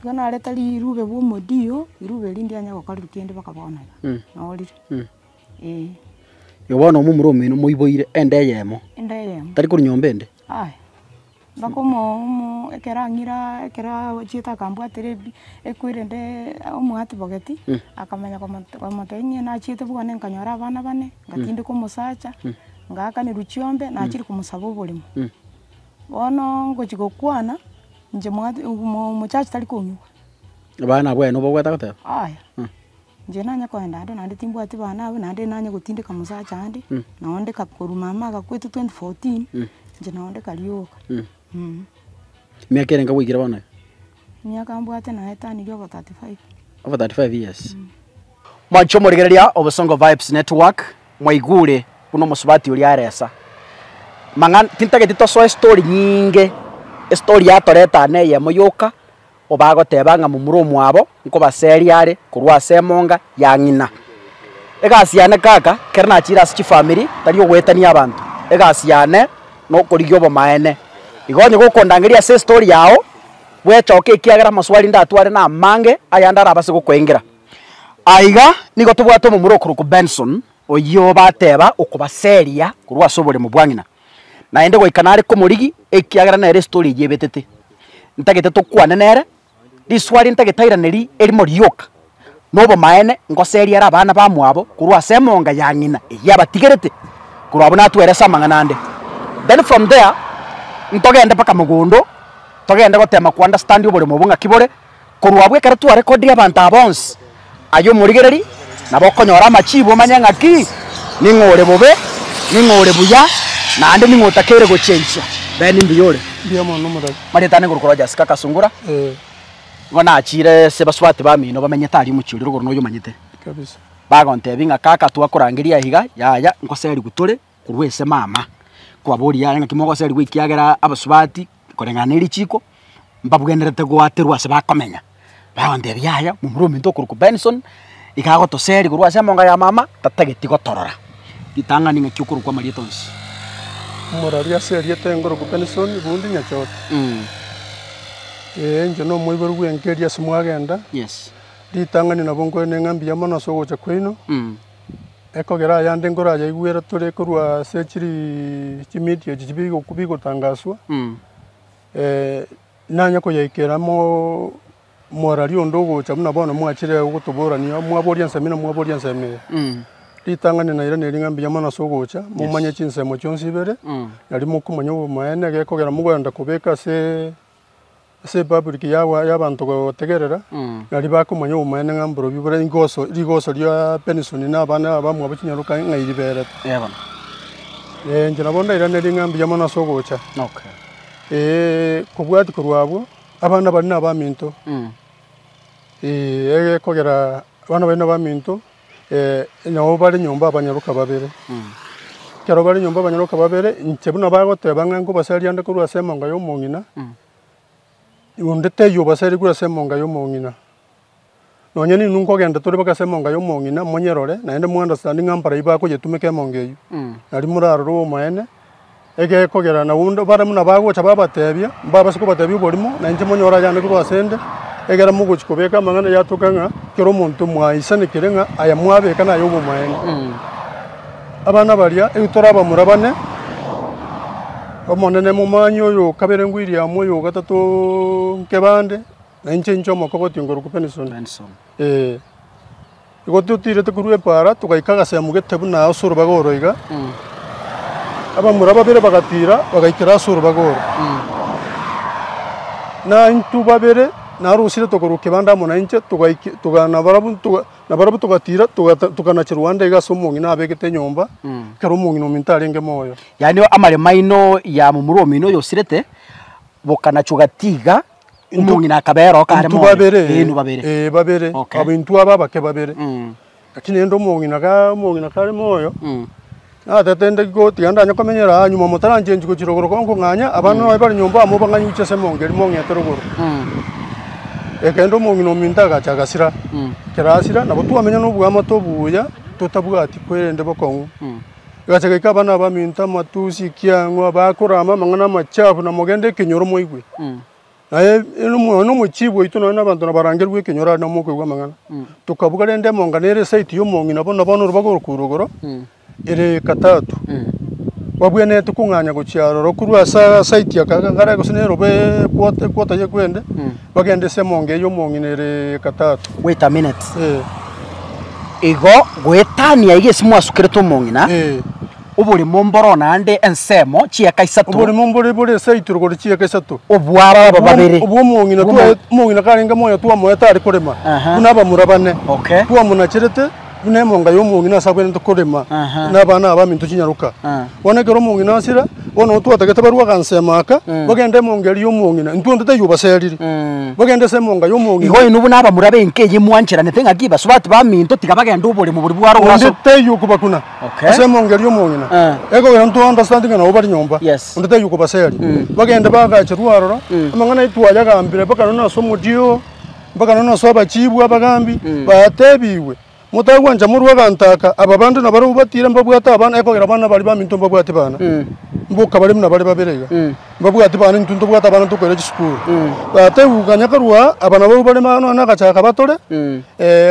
Igo nareta rirube bwa omodio, rirube erio ndianya gokorerwa kende mpaka bono iga, norire, eh. Igo bono omomura omino moiboire ende eyemo, Ende eyemo. tari korwa nyomba ende. Aya, mpaka omo omo ekero ang'ira ekero achiete akambwatera ebi ekwerende omwatibogeti, akamanya komote komotebia ng'a nachiete bwane nkanyora abana bane, ngatindeka omosacha, ngaakanerwa chiombe, nachire komosaba oboremo. Bono ngochia gokwana. Inche mwati omo omochache tari kong'igwa. Abana abwo aye nigo obwate goteba? Aya, inche nanye kogenda ande naende timbwati bana abwo naende nanye gotindeka mosacha ande, nonye ndeka korwa mama agakwete 2014, inche nonye ndeka rioka Emiaka ere nka gwaikire bono iga? Emiaka mbwate naetanirie over 35. Over 35 years. Mwanche omorigereria Obosongo Vibes Network, mwaigure buna omosubati oria aresa. Mang'ana tintageti tosoe estori nyinge, estori yatoreta ane eyemo yoka, obagoteba ng'a momura omwabo nkobaseria are korwa ase emonga ya ng'ina. Egasi yane kaka, ekero nachire ase chifamiri, tari ogoetania abanto, egasi yane nokorigia obomaene. Igo onye gokondangeria ase estori yao, bwechoke ekiagera amaswali ndatware na amange ayande arabase gokoengera. Aiga nigo tobwate omomura okorokwa Benson, oyio bateba okobaseria korwa ase oboremo bwa ng'ina. Naende goika nare komorigi ekiagera nere estory eyio ebetete. Ntagete tokwane nere, riswali ntagete airaneri erimo rioka, na obomaene ngoseria ere abana bamwabo korwa ase emonga ya ng'ina eyio abatigerete, korwa abwo natwerese amang'ana ande. Then from there, ntogende mpaka mogondo, togende gotema ko understand oboremo obwo ng'aki bore. Korwa abwo ekero twarekodire abanto aba bonsi, aye omorigereri, nabo okonyora amachibu omanye ng'aki, ning'o ore bobe, ning'o ore buya, naende ning'o otakeire gochenchia. Ben mbuya ore? Mbuya mono omoreri. Marieta ane ngorokwa Rogers kaka Sungura, Eh. nigo nachire ase basubati bamino bamenyete aria omochie oria rogoro noyo omanyete. Kabisa. Bagontebia ng'a kaka twakorangeria iga, yaya nkoserigwe tore korwa ase mama, kwaboria yaya ng'aki mogoserigwa ekiagera abasubati koreng'ana ne richiko. Mbabwenerete goaterwa ase bakomenya, bagontebia yaya momura ominto okorokwa Benson, iga agotoseria korwa ase emonga ya mama, tatageti gotorora. Ritang'ani ng'aki okorokwa amarieta onsi? Omorari ase erieta engoroku Benson Bundi Nyachote. Ee inche na omoibori bw'enka eria ase mwagenda, Yes. ritang'ani nabo nkoene ng'a mbuya mono ase ogocha kwaino, ekogera ayande nkorayaigwere tore korwa ase chiriiii chimedia echi chibigo bigotangaswa, nanye koyaikera mooo Omorari onde ogocha buna bono mwachire gotoborania, mwaboria ensemo eye na mwaboria ensemo eye. Ritang'ani nairaneria ng'a mbuya mono ase ogocha, momanye chinsemo chionsi ibere, nario mokomanya obomaene gekogera mogoenda kobeka aseee ase epublic yawa ya abanto gotegerera, nario bakomanya obomaene ng'a mborobio bore rigoso rigoso ria Benson na abana abamwabo chinyaroka ng'ai riberete. Eeh bono. Inche nabo ndairanerie ng'a mbuya mono ase ogocha. Okay. Kobwatia korwa abwo. Abana baria nabaminto, egekogera abana baria nabaminto, nabo bare nyomba abanyaroka babere. Ekero bare nyomba abanyaroka babere, inche buna bagoteba ng'a nkobasaria ande korwa ase emonga ya omong'ina, onde taiyo obasaria korwa ase emonga ya omong'ina. Nonye ninwe nkogenda tore mpaka ase emonga ya omong'ina monyerore, naende mo understand ng'a mbarai bakoyetumeka emonga eywo. Nario morarore obomaene, egekogera naende bare buna bagocha babatebia, mbabase kobatebia oborimo, na inche monyore ayande korwa asende, ekero mogochia kobeka amang'ana yatoka ng'a kera omonto mwaisanekire ng'a aya mwabeka naye obomaene. Abana baria, ekero tore abamura bane, omonene momanyi oyo okabere William, oyo ogatatooo nkebande. Na inche inche omokogoti ngorokwa Benson. Benson. Ee. Igo totiirete korwa epaara, togaika agasemo gete buna ase orobaga oro iga, abamura babere bagatiira, bagaikera ase orobaga oro. Na intwe babere, narosire tokorwa kebanda amo nainche, togaiki toga nabarabwo toga nabarabwo togatiira togata tokanacherwa ande iga ase omong'ina abegete enyomba, ekero omong'ina ominto arenge moyo. Yaani amaremo aino ya momura omino oyosirete, bokanachwa gatiga. Omong'ina akabera oo kare Intwe moyo. babere, Ee, inwe babere. ee babere, Okay. aba intwe aba abake babere. Lakini rende omong'ina ga omong'ina kare moyo, natete nde go tiga ndanye komenyera aa nyuma motaranchendi gochia rogoro konkong'anya, abana nonye bare nyomba amo bang'anye gochia ase emonga eria mong'ete rogoro. Ekende omong'ina ominto agacha agasira, ekero asira, nabo twamenya na oboamate obuya, totabwati kwerende bokong'u. Egacha gaika abana abaminto amatusi ekiang'u bakorama amang'ana amachafu na mogende ekenyoro moigwe. Naye nonya na omochibu oito nonya na abanto nabarangerwe ekenyoro aria nabo mokoigwa amang'ana. Tokabuga rende emonga nere eside ya omong'ina bono bono orobaga orokure igoro, ere katatu. Babwenerete kong'anya gochia aroro korwa ase aside aka kare gose na eroba equarter equarter ya ekwende, bagende ase emonga eye ya omong'ina ere katatu. Wait a minute. Eh. Igo goetania iga ase mwasukerete omong'ina, Eh. oboremo mboro naende ensemo chieka isato. Oboremo mbore bore esaito rogoro chieka isato. Obwabo aba babere. Obwo omong'ina Obwo twae omong'ina karenge moyo twamoete are korema, Aha. buna abamura bane. Okay. Twamonacherete buna emonga ya omong'ina ase abwenerete korema, Aha. na abana aba baminto chinyaroka. Ah. Bono ekero omong'ina asira, bono twatagete barue agansemo aka, bagende emonga eria ya omong'ina, intwe onde taiyo obaseriri. Bagende ase emonga ya omong'ina. Igo inwe buna abamura b'enka eye mwancheranete ng'aki basubati baminto tiga bagende oboremo boria bwaro Onde ase taiyo okobakuna Okay. ase emonga eria ya omong'ina. Eh. Ekogera ntwe understand ng'a nabo bare nyomba. Yes. Onde taiyo okobaseri. Bagende bagacherwa aroro, amang'ana aye twayagambire mpaka nonya ase omodio, mpaka nonya ase abachibu abagambi, batebigwe. Motagwancha morue aganto aka, aba bande nabarabwo batiire mbabwate abana, ekogera abana baria baminto mbabwati bana, mboka bare buna bare babere iga, mbabwati bana intwe ntobwate abana tokoira chisukuru. Bateugukania korwa aa, aba nabwo bare nonya na agachaka batore,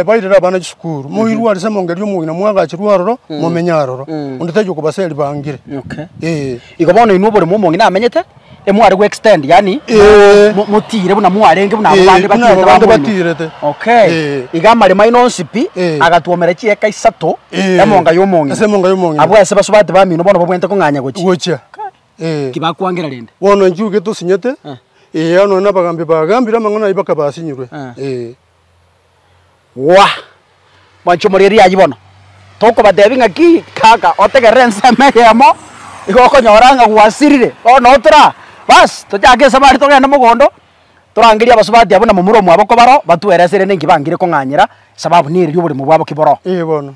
bairere abana chisukuru. Moirwe aria ase emonga eria omong'ina mwagacherwe aroro, momenye aroro. Onde taiyo okobaseri bangire. Okay. Eeh. Igo bono inwe oboremo omong'ina amenyete, emware go extend yaani Eeh. mo- motire buna mwarenge buna abwo Eeh, bande buna batirete abo bande bamoino. batirete. Okay. Eeh. Iga amaremo aino onsi pi, Eeh. agatwomera chieka isato, Eeh. emonga ya omong'ina. Ase emonga ya omong'ina. Abwo ase basubati bamino bono babwenerete kong'anya gochia. Gochia. Eeh. Tibakwangera rende. Bono inche iga tosinyete, eeh nonya na abagambi bagambire amang'ana ayio mpaka basinyirwe. Eh. Eeh. Waa! Mwanche omoreri ayio bono, tokobatebi ng'aki kaka otegerere ensemo eyemo, igo okonyora ng'a gwasirire, bono otora baas tochake esabari togende mogondo, torangerie abasubati abwo na momura omwabo kobaro, batwerese rende nki bangire kong'anyera, esababu nere eria oboremo bwabo ki boroo. Ee bono.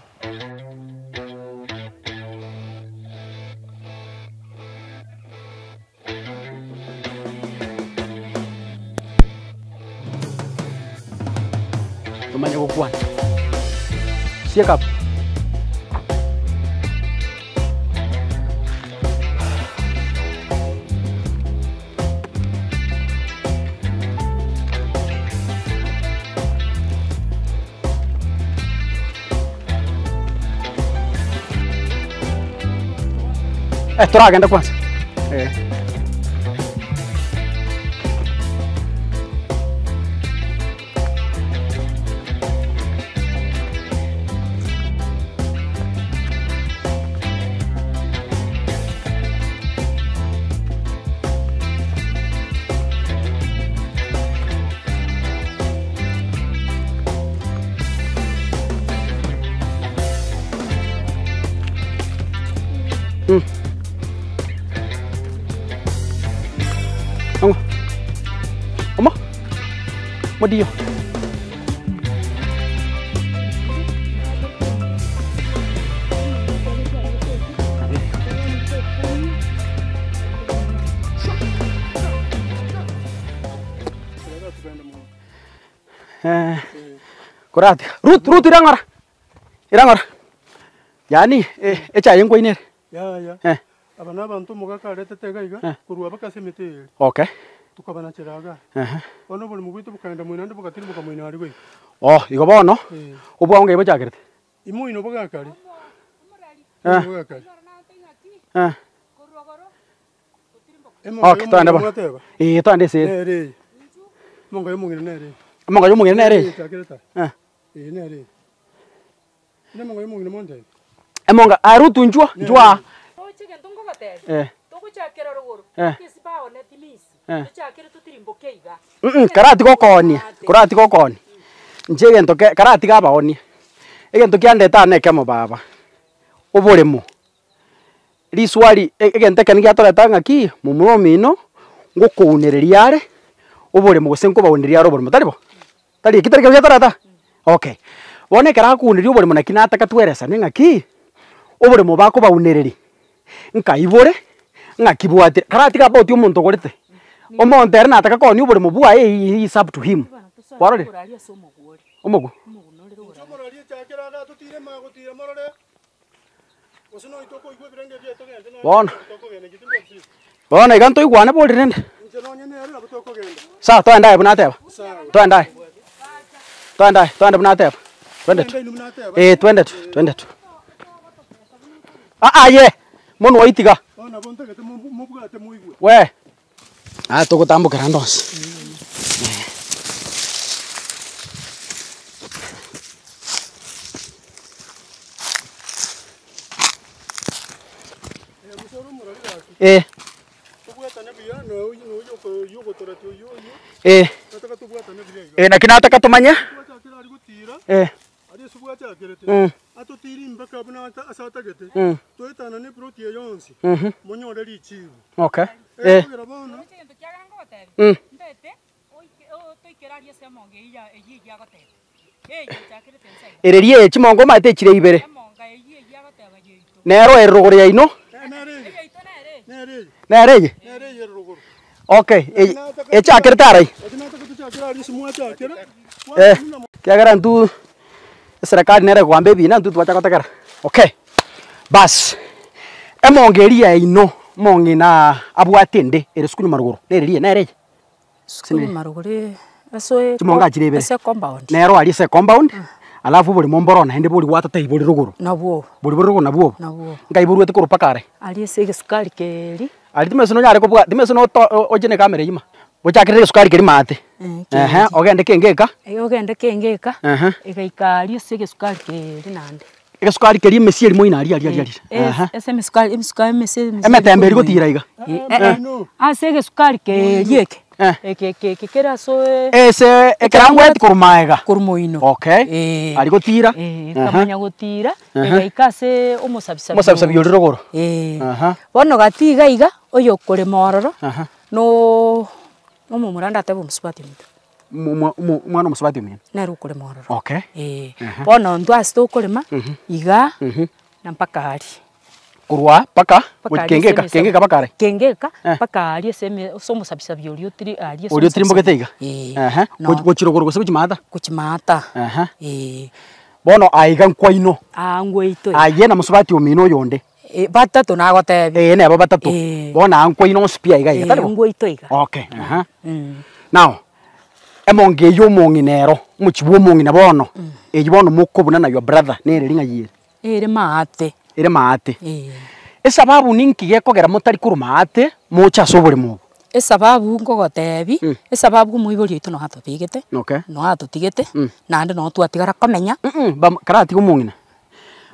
Tomanye gokwana. Sieka abwo. Eh, toragende kwanza. Eh. Ang'o? Omo? Modiyo. Eh, korati. Ruth, Ruth irang'ora. Irang'ora. Yaani, eh, echae nkwaine ere. Yaya, Eh. aba na abanto omogaka aretete iga iga, korwa mpaka ase emete eye ere, Okay. tokabanachera igaa. Ehe. Bono oboremo bwaito bokaenda moino naende bogatirimboka moino aria goika. Oh, igo bono, Eh. obwango ngai bochakerete? Imoino bogaka aria. Eh. Bogaka aria. Eh. Emonga Okay, twende y'omong'ina bono. mwateba? Eh, twende ase ere. Nere eye. Emonga y'omong'ina nere eye. Emonga y'omong'ina nere eye? Echakire ta. Eh. Eh, nere eye. Nemonga y'omong'ina montebie. Emonga, ah Ruth inchuo, inchuo aa. Roche egento ngogotebia, Eh. togochakera rogoro, Eh. esibao ne timisi, Eh. tochakere totirimboke iga. Mm karatiga okoonia, koratiga okoonia, inche egento ke karatiga abaonia, egento kiandete aa na ekemo baba, oboremo, riswari e- egento ekero giatoreta ng'aki, momura omino, ngokounereria are, oboremo gose nkobaunereria are oboremo, tari bo? Tari eki tari kero giatoreta? Okay. Bono ekero akounereria oboremo naki nataka tweresane ng'aki, oboremo bakobaunereria, nkaibore, ng'aki bwatire, karatiga about omonto ogorete, omonto ere nataka koonia oboremo bwaye he is up to him, kwarorire? Omogu. Inche omorori echakera iga totire magotira morore, gose nonya tokoigwa ebirenge biaye togende nonye Bono. tokogenda inche timbwati chida. Bono iga ntoigwane bori rende. Inche nonye nere nabo tokogenda. Sawa toende aye buna ateba, Sawa. toende aye, toende aye, toende buna ateba, twende tu. Toende inwe buna ateba. Eh, twende tu, twende tu. Ah ah aye, monwe oitiga. Bono nabo ntagete mobu mobwate moigwe. We, aya togotambokera ande onsi. Eh. Eh. Tobwatane buya na oyio na oyio oko oyio ogotoreti oyio oyio. Eh. Nataka tobwatane buya iga. Eh, naki nataka tomanye. Twachakire aria gotira. Eh. Aria ase bwachakerete. Mm. Atotiri mpaka buna ata ase atagete. Mm. Toetanane eploti eye yonsi. Mhm. Monyore richibu. Okay. Eh. Ekogera bono. Roche egento kiagera ngogotebia, Mm. ntete oike o toikere aria ase emonga eyio ya eyio eyio agoteba, eyio echakerete nse iga. Ere riaye chimonga omanyete echire ibere. Emonga eyio eyio agoteba yaito. Nero ere rogoro yaino. Eh, nere eye. Eyaito nere eye. Nere eye. Nere eye? Nere eye ere rogoro. Okay, eye echakerete arai. Eki nataka tochakere aria ase mwachakera. Eh, kiagera intwe eserekari nere ekogamba ebina intwe twacha gotegera. Okay, baas, emonga eria yaino omong'ina abwate ende ere sukuru nyuma rogoro nere riria nere eye? Sukuru nyuma rogoro ase Chimonga chire ibere. ase ecompound. Nero aria ase ecompound, alafu oboremo mboro naende bori gwatotebia bore rogoro. Nabwo obo. Bori bore rogoro nabwo obo? Nabwo obo. Nkai boruete korwa mpaka are? Aria ase egesukari keria. Aria timanyeti nonyare kobua timanyeti noto oche na ecamera eyio ma, ochakerere egesukari keria maate, ehe ogende kenge eka. Ogende kenge eka, Ehe. egaika aria ase egesukari keria naende. Egesukari keria emesie eria moino aria aria aria aria, ehe. Ase emesukari emesukari emese emese Emetembe eria gotira iga. Ase egesukari keria eke, Eh. eke eke eke kere ase Ase ekerangweti korwa maega. Korwa moino. Okay, Eh. aria gotira. Eh, Ehe. ekamanya gotira, Ehe. egaika ase omosabisabi Omosabisabi oria rogoro. Eh. Aha. Bono gati iga iga, oyokorema ororo, Aha. no omomura ndatebe omosubati ominto. Omo- omo- omwana omosubati omino. Nere okorema ororo. Okay. Eh. Aha. Bono intwe ase tokorema, iga, na mpaka aria. Korwa aa mpaka Mpaka aria kenge ase eka, emesa- kenge eka mpaka are. Kenge eka, Eh. mpaka aria ase eme ase omosabisabi oria otiri aria ase Oria otirimbogete iga? Eh. Ehe, No. gochi gochi rogoro gose gochi maata? Gochi maata. Ehe. Eh. Bono aiga nkwaino. Aa ngwaito iga. Aye na mosubati omino oyonde. Eh, batato nagotebia. Eh, neba batato. Eh. Bono aa nkwaino onsi pi aiga iga, Eh, tari bo? ngwaito iga. Okay, aha. Mm. Now, emonga eywo omong'ina ero, omochie bwa omong'ina bono, eywo bono mokobuna na your brother, nere ring'ai ere? Ere maate. Ere maate. Eh. Esababu ninki gekogera motari korwa maate moche ase oboremo obo? Esababu nkogotebi, esababu omoibori oito noyo atobegete, Okay. noyo atotigete, naende noyo twatigara komenya. Bam karatiga omong'ina,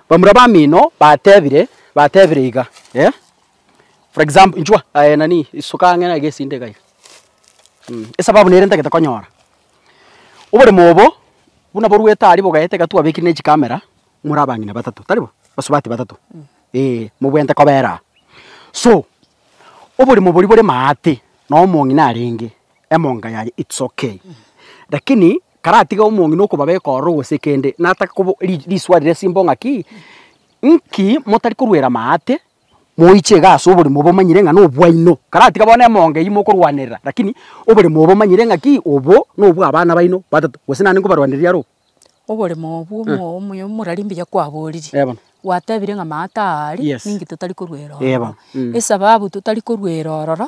bamura bamino batebire, batebire iga eh, for example inchuo aye nani isuka ang'e na iga esinde iga iga, esababu nere ntagete konyora, oboremo obo, buna borwete aria bogaeta iga twabekire ne chicamera, more abang'ina batato, tari bo? Basubati batato, eh, mobwenerete kobera aa. So, oboremo boria bore maate, na omong'ina arenge, emonga yaye it's okay, lakini karatiga omong'ina okobabeka ororo gose kende, nataka kobo ri riswali rire simple ng'aki, nki motari koruera maate, moiche iga ase oboremo bomanyire ng'a nobwaino, karatiga bono emonga eywo mokorwanerera, lakini oboremo obo omanyire ng'aki obo nobwa abana baino batato, gose naende nkobarwanereria aro. Oboremo obwo omo omuya omorari mbuya kwaborire, Eh bono. gwatebire ng'a maate aria, Yes. ninki totari korwa ere Eh ororo. bono, mm. Esababu totari korwa ere ororo,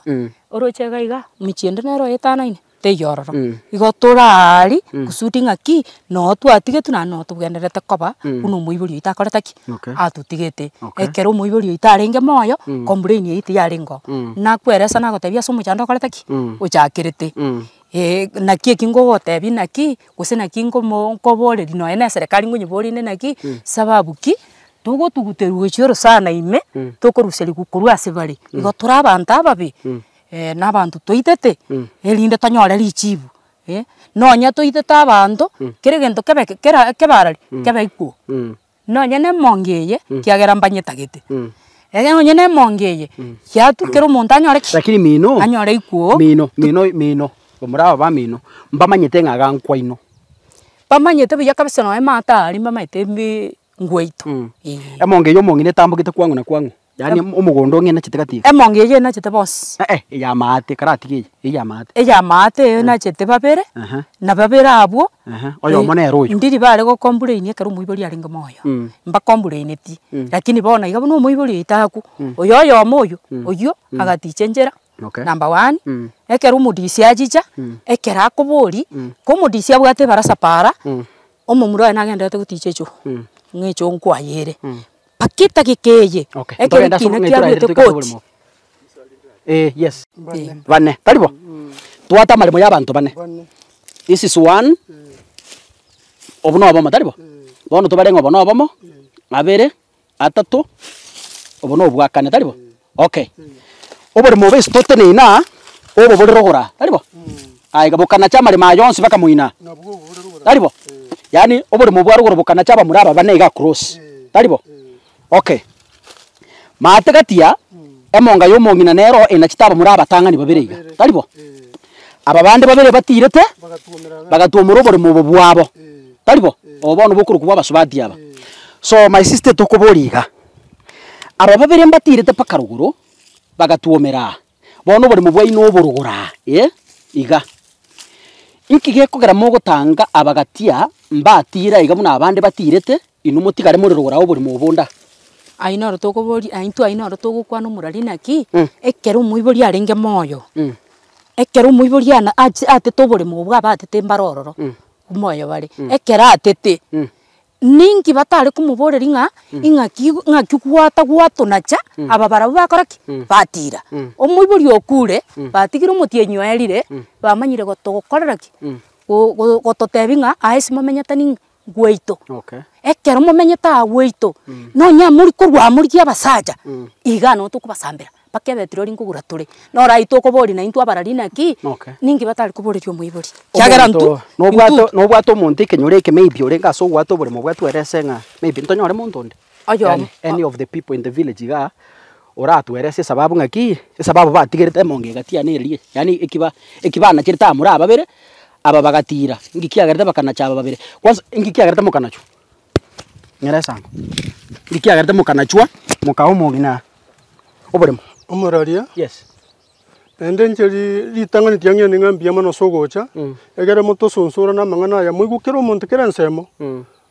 oroche iga iga, mechie ende nero etanaine, teiyo ororo. Igo tore aaria, kusudi ng'aki, noo twatigetwe naende noo tobwenerete koba, buna omoibori oito akorete ki? Okay. Atotigete. Okay. Ekero omoibori oito arenge moyo, complain eywo tiyarenge oo. Nakweresa nagotebia ase omochando okorete ki? Ochakerete. Naki eki ngogotebia naki, gose naki nkomo nkoboreria nonye na eserekari ngonyeborende naki, sababu ki, togotuguterwa gochia orosana ime, tokoruseriwa korwa ase bare, igo tore abanto ababe, na abanto toitete, erinde tonyore richibu eh, nonya toitete abanto, kera egento kebe kera kebarari, kebe equal. Nonya nemonga eye, ekiagera mbanyetagete, ekero nonya nemonga eye, yatwa kera omonto anyore ki? Lakini mino, Anyore ikuo. mino, mino, mino, bamura aba bamino, mbamanyete ng'a iga nkwaino. Bamanyete buya kabisa nonya maate aria mbamanyete mbi ngwaito, eh. Emonga eye omong'ina etambogete kwang'u na kwang'u. Yaani omogondo ong'e nachete gati iga. Emonga eyio enachete bonsi. Eh eh, eya amaate, karatiga eye, eyio ya amaate. Eya amaate eyo enachete babere, Aha. na babere abwo, Aha, oyomo nere oyo. ndiri bare gocomplain ekero omoibori arenge moyo, mbakomplaineti, lakini bono iga buna omoibori oito akwo, oyo oyomo oyo, oyio agaticha enchera, Okay. number one, ekero omodisi achicha, ekero akoboria, ko omodisi abwate ebarasa paara, omomura oye nagenderete goticha echoo, ng'a echoo nkwayere. Mpaka etageka eye, Okay, ekero ntogende ase ekina ng'ai toraende kiaruete toike ase koti. oboremo. Eh, yes. Bane, tari bo? Twate amaremo ya abanto bane. This is one, obo na obomo, tari bo? Bono tobare ng'a obo na obomo, abere, atato, obo na obwa kane, tari bo? Okay. Oboremo obo ase toteneine aa, obo bore rogoro aa, tari bo? Aye iga bokanacha amaremo aya onsi mpaka moino aa, tari bo? Yaani oboremo bwa rogoro bokanacha abamura aba bane iga across, tari bo? Okay. Maate gati aa, emonga ya omong'ina nero enachete abamura abatang'ani babere iga, tari bo? Aba bande babere batiirete, bagatwomora oboremo obo bwabo, tari bo? Obo bono bokorokwa bwa abasubati aba. So my sister tokoboria iga, Aba babere mbatiirete mpaka rogoro, bagatwomera aa. Bono oboremo bwaino oborogoro aa, ee, iga. Inki gekogera mogotanga abagatia mbatiire aiga buna abande batiirete, inwe motigare more rogoro aa oboremo obo onde aa? Ayio noro tokoboria, aye intwe ayio noro togokwana omorari naki, ekero omoibori arenge moyo, ekero omoibori ana achi atete oboremo obwo abatete mbare ororo, moyo bare, ekero atete. Ninki batare komoboreria ng'a ing'aki ng'aki gwata gwatonacha aba barabwo bakora ki? Batira. Omoibori okure, batigire omotienyi oerire, bamanyire gotokorera ki? Go- go gototebia ng'a aye ase momenyete ning'o? Gwaito. Okay. Ekero momenyete aa gwaito, nonya mori korwa aa morigie abasacha, igaa noo tokobasambera. Mpaka ebetirori nkogura tore, noro ayio tokoboria naintwe abarari naki, Okay. ninki batari koboreria omoibori? Ekiagera intwe, Omonto nobwate intwe nobwate omonto ekenyoro eke maybe orenge ase ogwata oboremo bwatwerese ng'a maybe ntonyore monto onde. Oyomo. Yaani any of the people in the village igaa, oratwerese esababu ng'aki, esababu batigerete emonga egati yane eria, yaani ekiba ekibanacherete abamura aba babere, aba bagatira, inki kiagerete bakanacha aba babere. Kwanza inki kiagerete mokanachwa? Ng'era esango, inki kiagerete mokanachwa, mokaa omong'ina aa? Oboremo. Omoraria, Yes. naende inche ri- ritang'ani tiang'ende ng'a mbuya mono ase ogocha, egere motosonsora na amang'ana aya moigwe kera omonto kera ensemo,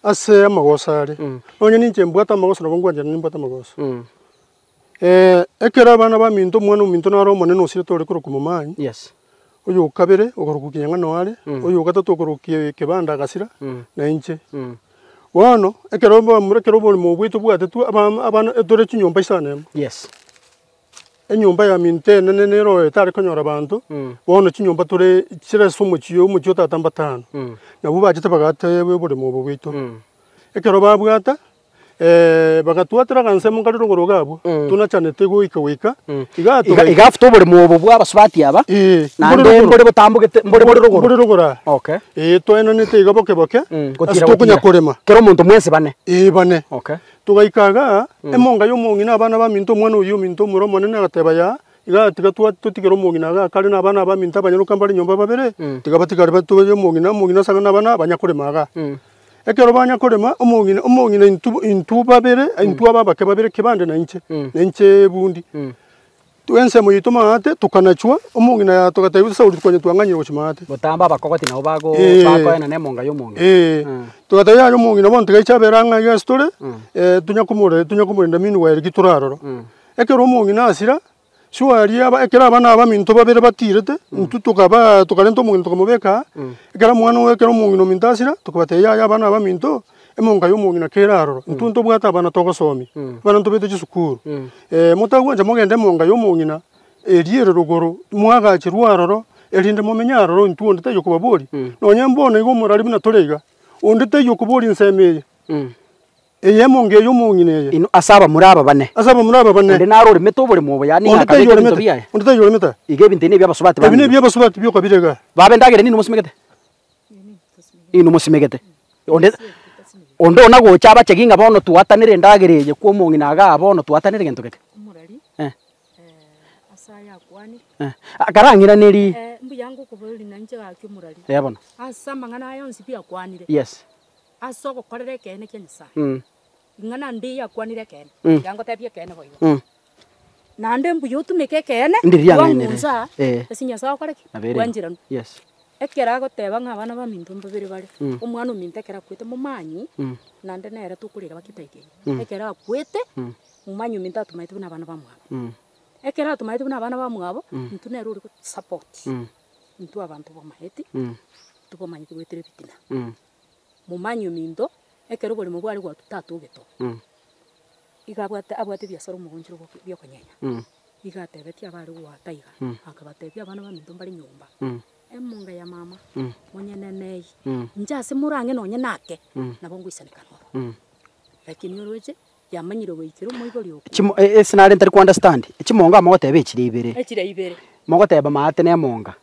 ase amagoso are. Nonye ninche mbwate amagoso nabo nkwanchera nimbwate amagoso. Ekero abana baminto omwana ominto naro omonene osirete ore korokwa Momanyi, Yes. oyo o kabere okorokwa Kinyang'ana are, oyo o gatato okorokwa Kebanda Gasira, na inche. Bono, ekero bamura ekero oboremo bwaito bwatetwe abana abana etore chinyomba isano emo. Yes. Enyomba ya minto enene nere oyo etare konyora abanto, bono chinyomba tore chire ase omochie omochie o tata mbatano. Nabwo bachete bagateba oboremo obo bwaito. Ekero babwata, bagatwatera agansemo kare rogoro iga abwo, tonachanete goika goika, iga Iga togaika. iga after oboremo obo bwa abasubati aba, Eeh, naende mbore rogoro. mbore botambogete mbore bore rogoro. Mbore rogoro aa. Okay. Eeh twaenanete iga boke boke, ase Gotira tokonya gotira. korema. Kera omonto mwensi bane. Eeh bane. Okay. Togaika igaa, emonga ya omong'ina abana baminto omwana oyio ominto omoro omonene agateba yaa, igaa tiga twa totigere omong'ina igaa kare na abana baminto abanyaroka mbare nyomba babere, tiga batigare batobe omong'ina omong'ina ase ang'e na abana banya korema igaa. Ekero banya korema, omong'ina omong'ina intwe intwe babere intwe aba abake babere kebande na inche, na inche ebundi. Ensemo yaito maate tokanachwa, omong'ina ya togatebia Sauli konya twang'anyire gochia maate. Botambe abakogoti nabo bago Eeh. bakoenana emonga ya omong'ina. Eeh, togatebia yaya omong'ina bono tiga aiche abere ang'e iga ase tore, tonya komore tonya komorenda meanwhile ki tore aroro. Ekero omong'ina asira, surely aba ekero abana aba baminto babere batirete, intwe tokabaa tokarenta omong'ina tokamobeka aa, ekero omwana oyo ekero omong'ina ominto asira, tokabatebia yaya abana aba baminto, Emonga y'omong'ina kere aroro, intwe ntobwate abana togosomia, abana ntobete chisukuru. Motagwancha mogende emonga y'omong'ina eria ere rogoro, mwagacherwe aroro, erinde momenye aroro intwe onde taiyo kobaboria, nonye mbono iga omorari buna tore iga, onde taiyo okoboria ensemo eye, eye emonga eye y'omong'ina eye. Inwe ase abamura aba bane. Ase abamura aba bane. Onde naro oremete oboremo obo, yaani Onde ng'a taiyo akabeka ebinto oremete, biaye. onde taiyo oremete. Iga ebinto ebi na ebi'abasubati Ebi bamino. na ebi'abasubati bioka bire igaa. Babe endagera ninwe mosimegete? Inwe mosimegete. Onde onde ona gocha abachegi ng'a bono twatanere endagera eye kwa omong'ina igaa bono twatanere gento geke. Omorari, Eh. ase aya akwanire. Eh, akarang'iraneri. Mbuya ngokoboria na inche gaki omorari. Eh bono. Ase amang'ana aya onsi pi akwanire. Yes. Ase ogokorera ekeene kia Nyasaye. Ing'ana nde yakwanire ekeene, tiga ngotebie ekeene boigo. Naende mbuya otumeke ekeene, Ndiri riang'ainire. kwang'unsa Eh. ase Nyasaye okore ki? Nabo ere. Bwancheranwe. Yes. Ekero agoteba ng'a abana baminto mbabere bare, omwana ominto ekero akwete momanyi, naende nere tokorera bakitaika eye, ekero akwete, momanyi ominto atomaete buna abana bamwabo. Ekero atomaete buna abana bamwabo, intwe nere ore gotusupport, intwe abanto bamaeti, tobamanyete goetera ebitina. Momanyi ominto, ekero oboremo bware gwatwa tata ogeto, iga abwate abwate ebiasara omogonchoro bwa bia okonyenya, iga atebetie abare goata iga, akabatebia abana baminto mbare nyomba, emonga ya mama, monyene eye, inche ase morang'e nonye nake, nabo ngoisaneka noro. Lakini oroche, yamanyire goikera omoibori okwo. Chimo ase nare ntari ko understand, chimonga mogoteba echire ibere, Echire ibere. mogoteba maate na emonga.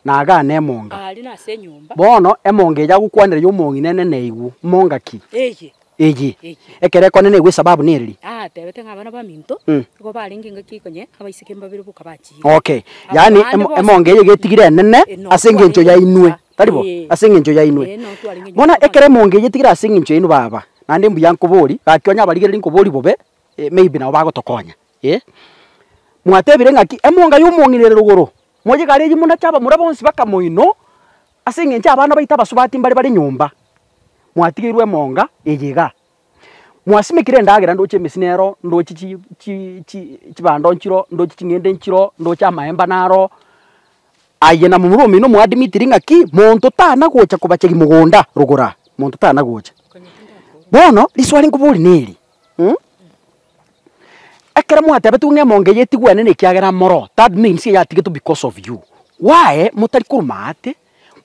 na agane emonga. Aria nase enyomba. Bono emonga eye agokwanera y'omong'ina enene eigwe, monga ki? Eye. Eye. Eye. Ekero ekonene eigwe esababu nereri? Atebete ng'a abana baminto, igo barenge engaki ekonye, abaiseke mbabere boka bachiire. Okay, yaani Abande emo bonsi emonga eye iga etigire enene Eh, no ase eng'encho twarenge yainwe, nyomba. tari bo? Eh. Ase eng'encho yainwe. Eh, no twarenge Bono nyomba ekero emonga eye etigire ase eng'encho yainwe baba, naende mbuya nkobori, gaki onye abarigereria nkobori bobe, maybe nabo bagotokonya, eh. Mwatebire ng'aki, emonga ya omong'ina ere rogoro, Moyegare eyio monache abamura bonsi bakamoino, ase engencho abana baito abasubati mbare bare nyomba, mwatigeirwe emonga eye igaa. Mwasimekire endagera ndoche emesi nero, ndoche chi chi chi chibando nchiro, ndoche ching'ende nchiro, ndoche amaemba naro, aye na momura omino mwadmitiri ng'aki, monto tana gocha kobachegia mogonda rogoro aa, monto tana gocha. Bono, riswali nkoboria neri. Ekero mwatebetigwe ng'a emonga eye etigwenene ekiagera moro, that means eyatigetwe because of you. Why motari korwa maate,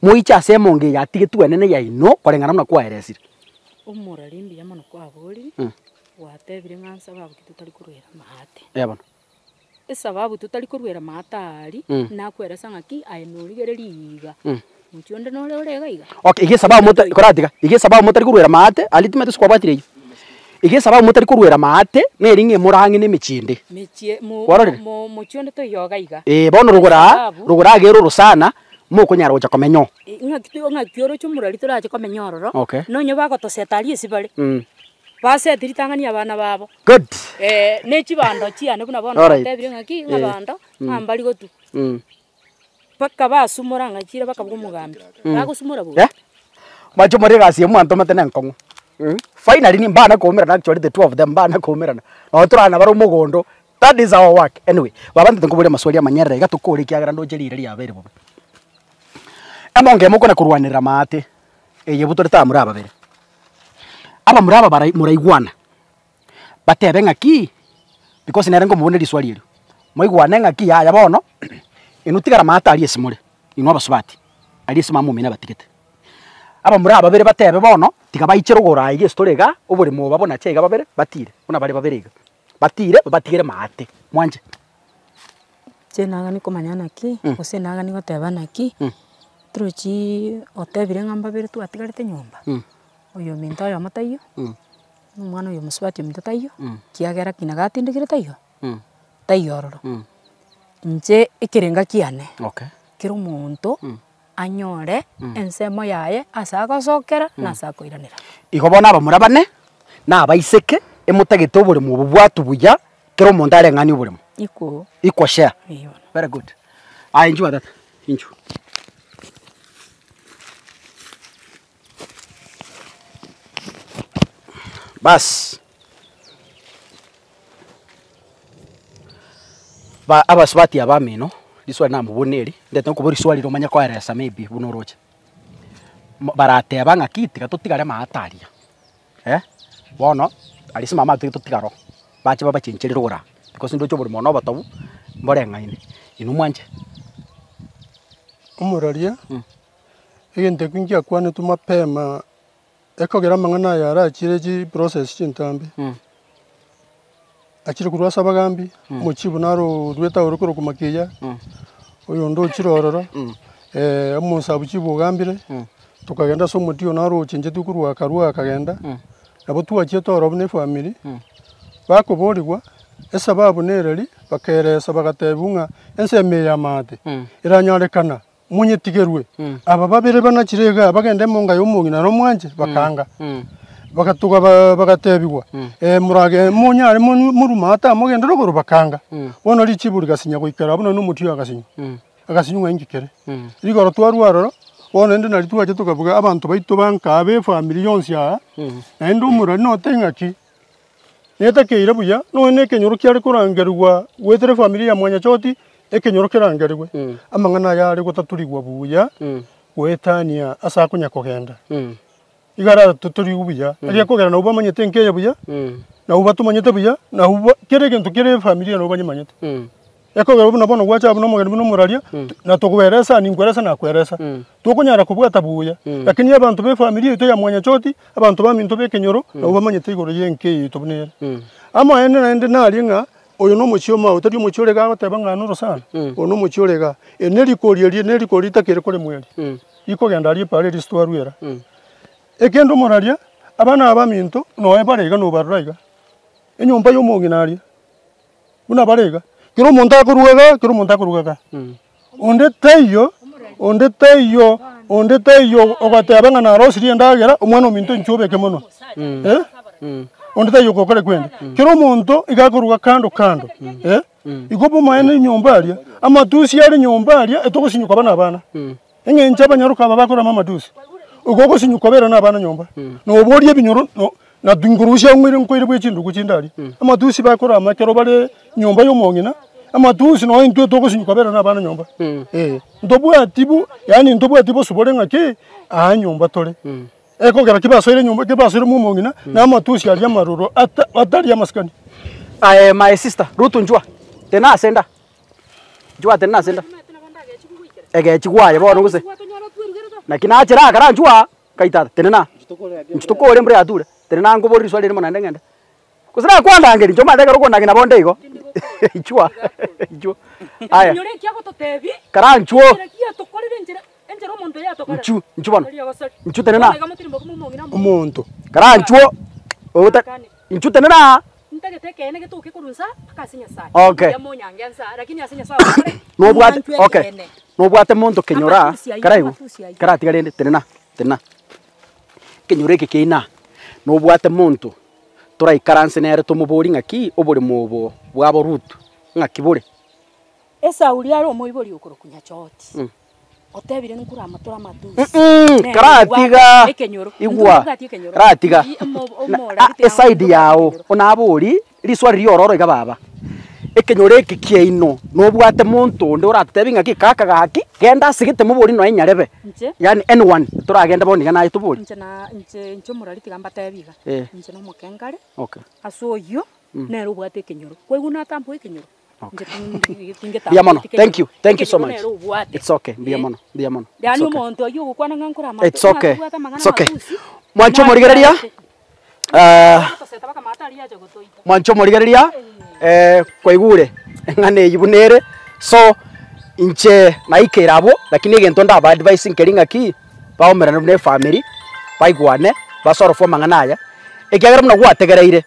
moiche ase emonga eye yatigetwe enene yaino koreng'ana buna kwaeresire? Omorari mbuya mono kwaborire, gwatebire ng'a nsababu ki totari korwera maate. Eeh bono. Esababu totari korwera maate aria, nakweresa ng'aki aye norigereria iga, mochie onde nore ore iga iga. Okay, iga esababu mota koratiga, iga esababu motari korwera maate, aria timanyeti gose kwabwatire eyio. Iga esababu motari korwera maate, neri ng'a emorang'e na emechie ende. Mechie mo- Kwarorire? mo- mochie onde toiyo iga iga. Eeh, bono rogoro aa, Esababu. rogoro aa iga ere orosana, mokonyara gocha komenya oo. Ng'aki to ng'aki oroche omorwari torache komenya ororo, Okay. nonye bagotoseta aria ase bare. Baseti ritang'ani abana babo. Good. Ne chibando chiane buna bono Alright. batebire ng'aki, ng'a Eh. bando, ng'a mbari gotwa. Mpaka basumora ng'a chire bakabuga omogambi. Bagosumora bobe. Eh? Mwanche more egasi eye mwantomete na enkong'u. Finally ni mbana koumerana actually the two of them mbana koumerana. Nabo torana bare omogondo, that is our work. Anyway, baba ntete nkoborie amaswali amanyerere iga tokore ekiagera ndoche riire riabeire bobe. Emonga emo okona korwanerera maate, eye butore tamura ababere. Abamura aba bara moraigwana, batebe ng'aki, because nere nkomobuna riswali erio, moigwane ng'aki yaya bono, inwe tigara maate aria ase more, inwe abasubati, aria ase mama omino abatigete. Abamura aba babere batebe bono, tiga baichere rogoro aye iga ase tore igaa, oboremo obo babonache iga babere, batire, buna bare babere iga, batire babatigere maate, mwanche. Inche nagani komanya naki, gose nagani goteba naki, torochiiii otebire ng'a mbabere twatigarete nyomba, oyominto oyomo taiyo, na omwana oyo omosubati ominto taiyo, ekiagera ki nagatindekire taiyo, taiyo ororo. Inche ekerenga kiane, Okay. kera omonto anyore ensemo yaye ase agosokera na ase akoiranera. Igo bono abamura bane, na abaiseke, emotagete oboremo obo bwatwa buya, kera omonto areng'anie oboremo. Equal. Equal share. Eeh bono. Very good. Aye inchuo tata, inchuo. Baas, ba abasubati aba bamino, riswali namobuna eri, ndete nkoboria riswali riria omanye koeresa maybe buna oroche. Mo barateba ng'aki tiga totigare amato aria, eh, bono aria ase mama atoigete totigare oo, bache babachencherie rogoro aa, because ndoche oborimo obo na obotobu, mboreng'aine, inwe mwanche? Omoraria. Egento ekio ngiakwanetwe mapema, ekogera amang'ana aya arachire chiprocess chintambe, achire korwa ase abagambi, omochibu naro oruete aore korokwa Makiya, oyonde ochire ororo, omosabu chibu ogambire, tokagenda ase omotiyo naro ochenchetie korwa akarwa akagenda, nabo twachiete ororo buna efamiri, bakoborigwa, esababu nereri, bakeresa bagatebiwa ng'a ensemo eye ya maate, eranyarekana. Monyetigerwe. Aba babere banachire igaa bagende emonga y'omong'ina na omwanche, bakaanga. Bagatuga ba- bagatebigwa, morage monyare monu morue maate aa mogende rogoro, bakaanga. Bono richibu rigasinya goikera abwo naende omotwe oyo agasinywa, agasinywa ng'a inki kere. Rigoro twarwa aroro, bono naende nario twacha tokabuga abanto baito banka ba efamiri yonsi aa, naende omorwari notebie ng'aki. Netakeire buya, nonya na ekenyoro kiare korangerigwa goetera efamiri ya mwanyachoti, ekenyoro kerangerigwe, amang'ana aya are gotaturigwa buya, goetania ase akonya kogenda. Iga aratotorigwe buya, erio ekogera nabwo bamanyete enka eye buya, nabwo batomanyete buya, nabwo ba kera egento kere efamiri eye nabwo banyemanyete. Ekogera buna bono gwacha abwo na omogeni buna omoraria, na tokoeresa ninkweresa nakweresa, tokonyara kobwata buya. Lakini abanto b'efamiri yaito ya mwanyachoti, abanto baminto b'ekenyoro, nabwo bamanyete igoro y'enka eye yaito buna ere. Amaene naende naria ng'a oyo na omochie omao, tari omochie ore iga agoteba ng'a noro sana, oyo na omochie ore igaa. Eri ne rikori erio ne rikori ritakeire koremwa eri, rikogenda aria epaara eria ase twarwera. Ekende omoraria, abana aba baminto, nonya bare iga nobarora iga, enyomba ya omong'ina aria. Buna bare iga, kera omonto akoruga igaa, kera omonto akoruga igaa. Onde taiyo, onde taiyo, onde taiyo ogoteba ng'a narosirie endagera, omwana ominto inchuo obeke monwe eh, onde taiyo ogokora kwende. Kera omonto iga akoruga kando kando eh, igo obomaene nyomba aria, amatusi are nyomba aria etogosinywa koba na abana. Eng'encho abanyaroka aba bakorama amatusi, igo ogosinywa kobera na abana nyomba, na oborie ebinyoro no na tinkorusia ng'oire nkoire bwe chindugu chinde aria. Amatusi bakorama ekero bare nyomba ya omong'ina, amatusi nonye intwe togosinywa kobera na abana nyomba, eh. Ntobwati bu yaani ntobwati bosibore ng'aki, aa nyomba tore. Ekogera ki basoire nyomba ki basoire mwa omong'ina, na amatusi aria amaroro ata atari amasikani. Aye my sister, Ruth nchwa, tena ase nda. Nchwa tenena ase nda. Egechi gwaye bono gose. Naki nachera aa kara nchwa kai tata tenena. Inchu tokore embura yature, tenena nkoborie riswali erimo naende ng'ende. Gose nakwandangeria inche omanyete ekero okondangeria nabo onde igo, inchwa inchwo. Aya, kara nchwo, nchu nchu bono, nchu tenena, Omonto. kara nchwo, ogote nchu tenena aa. Ntagete ekeene getoke korwa nsa mpaka ase Nyasae. Okay. Mbuya monyange nsa, lakini ase Nyasae ogokora Nobwate mwanchwe okay, ekeene. nobwate monto kenyora Amatusi ayio, karaigwe, amatusi ayio. karatiga rende tenena tenena, ekenyoro eke kiaino aa, nobwate monto toraikaranse nere tomoborie ng'aki oboremo obo bwabo Ruth ng'aki bore. Esau riare omoibori okorokwa Nyachoti. Otebire nkure amatoro amatusi. Mm, karatiga igwa karatiga Na- a- eside yao onabori riswali riororo iga baba. Ekenyoro eke kiaino, nobwate monto onde oratotebi ng'aki kaka gaki, genda ase gete mobori nonya nyarebe, Inche? yaani anyone, toragende bono iga naye tobori. Inche na inche inche omorari tiga mbatebi iga, Eh. inche na omokengare, Okay. ase oyio, nere obwate ekenyoro. Kwaigwa natamboa ekenyoro? Okay. Inche tingetamboeti Mbuya mono, ekenyoro. thank you, thank you so Ekenyoro much. nere obwate. It's okay, mbuya Eh. mono, mbuya mono. It's Yaani okay. omonto oyio ogokwana ng'a nkore amato, It's okay, ng'a tobwate amang'ana it's okay. amatusi, Mwanche omorigereria, Gotoseta mpaka amato aria acha gotoita. Mwanche omorigereria, kwaigure eng'ana eyio buna ere, so inche naikeire abwo, lakini egento ndaba advise nkeri ng'aki, baomerane buna efamiri, baigwane, basolve amang'ana aya, ekiagera buna gwategereire,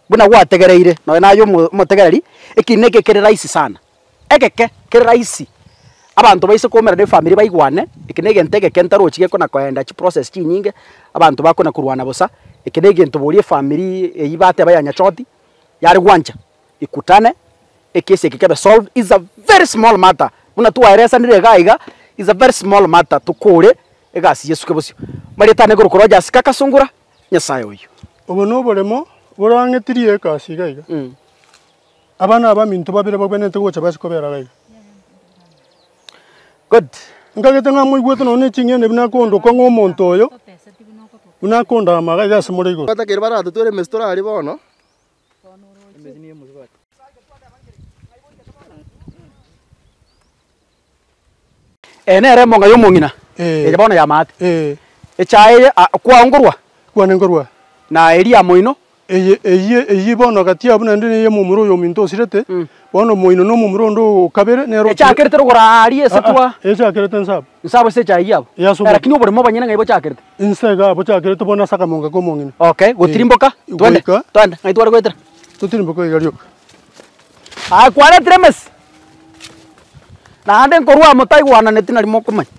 buna gwategereire nonye naye omo omotegereri, ekina eke kere rahisi sana. Egeke kere rahisi, abanto baise koumerana efamiri baigwane, eke na egento egeke ntarochi gekona koenda chiprocess chinyinge, abanto bakona korwana bosa, eke na egento boria efamiri eywo bateba ya nyachoti, yare gwancha ikutane, ekesi eke kebe solved, is a very small matter, buna twaeresanire iga iga, is a very small matter tokore egasi yesuke bosio. Marieta ane korokwa Rogers Kaka Sungura, Nyasaye oyio. Obo noboremo borang'etirie egasi iga iga. Abana abaminto babere bagwenerete gocha base kobera iga iga. Good. Nkagete ng'a moigwete nonya ne ching'ende buna akondoka ng'a omonto oyo, buna akondama iga iga ase more igoro. Batakeire baratotwere emesi torarie bono. Eye nere emonga y'omong'ina, Eh. eye bono y'amaate. Eh. Echae eye a kwao nkorwa, Kwane nkorwa. na eria moino. Eye eyie eyie bono gati abwo naende neye omomura oyo ominto osirete, bono omoino na omomura onde o kabere nere otire. Echakerete rogoro aaria ase twa. Echakerete nse abwo. Nse abwo ase echae eyio abwo. Eh, ase obo- Lakini oboremo obonyene ng'ai bochakerete? Inse iga bochakerete bono ase akamonga ka omong'ina. Okay, gotirimboka, twende, Goika. twende, ng'ai tware goetera? Totirimboke iga rioka. Aye kwaretire emesi, naende nkorwa amo taigwananeti nari mokomanya.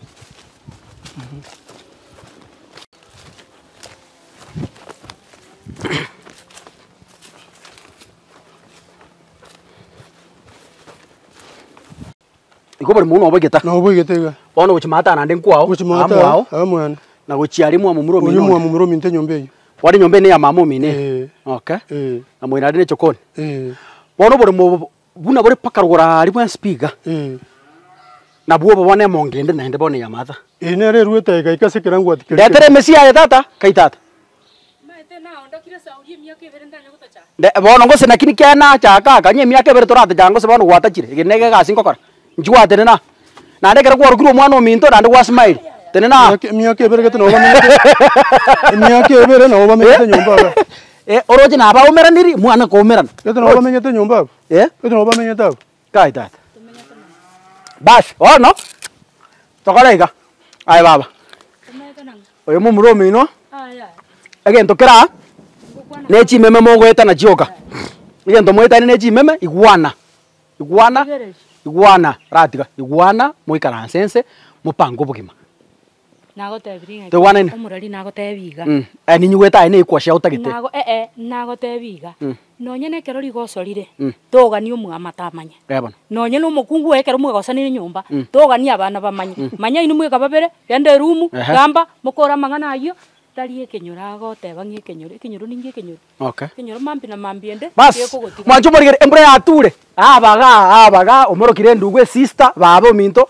Igo oboremo buna oboigete. Na oboigete iga. Bono gochia maate naende nkwao, Gochia maate aa mwao, aa mwane. na gochia aria mwamomura omino Oria onde. mwamomura ominto enyomba eyio. Bono enyomba eye neya mama omino eye. Eh. Okay. Eh. Na moino aria ne echokoni. Eh. Bono oboremo obo buna bore mpaka rogoro aria bwensi pi iga. Eh. Nabwo obo bono emonga ende naende bono eya maata. Eye nere eruete egaika ase ekerango ati keria Ndetere emesi yaye tata, kai tata. Nde bono gose naki nikiaye nachaka aka, onye emiaka ebere toratachaka gose bono gwatachire, eke nege egasi ngokora, inchuo gwatenena aa. Naende ekero kwarokire omwana ominto naende gwa smile, tenena aa. Emiaka ebere gete nabo bamenyete emiaka ebere nabo bamenyete nyomba igaa. Eh, oroche nabaumeraniri, mwana koumerana. Gete nabo bamenyete nyomba abwo, Eh. gete nabo bamenyete abwo. Kai tata. Bas, bono, tokore iga, aye baba, oyo momura omino, egento kere aa, ne chimeme mogoetana chioka, egento moetane ne chimeme, igwana, igwana, igwana, ratiga, igwana, moikaranse nse, mopange obogima. Nagotebirie ng'a Toigwanaine? omorari nagotebi iga. Eh, ninyigwete aye nekwashia otagete. Nago eh eh, nagotebi iga, nonye na ekero rigoso rire, toganie omwamate amanye. Eh bono. Nonye na omokungu oye ekero mwagosanire nyomba, toganie abana bamanye. Manya inwe mweka babere, genda erumu, Ehe. gamba, mokore amang'ana ayio, tari ekenyoro agoteba ng'a ekenyoro, ekenyoro ninki ekenyoro? Okay. Ekenyoro mambia na mambia ende, Bas, gekogotiga. mwanche omorigere embura yature, abaga abaga omorokire endugu esista, baba ominto,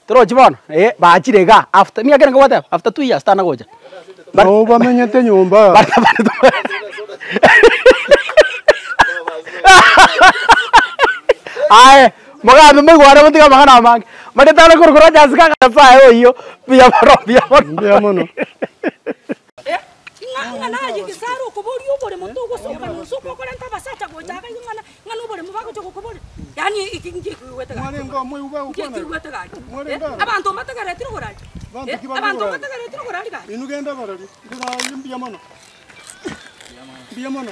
Torochi bono? Eh, bachire igaa after emiaka ere nkogoteba after 2 years tana gocha. Nabo bamenyete nyomba. Aye, mogambe moigwane motige amang'ana amange. Maria tare korokwa Rogers kaka Nyasaye oyio, mbuya mono mbuya mono. Mbuya mono. Ng'a ng'a naye gesare okoboria oboremo togosoka nonsi okokorenta abasacha gocha iga iga ng'a Ng'a noboremo bagocha gokoboria, yaani eki nki ekigwete gaki? Mwarenge omoigwa bagokwana Nki ekigwete gaki? Mwarenge aro. Abanto mbategeretire oborari? Banto ki bare Abanto oborari? mbategeretire oborari gaki? Inwe genda abarari, inche mbuya mono. Mbuya mono.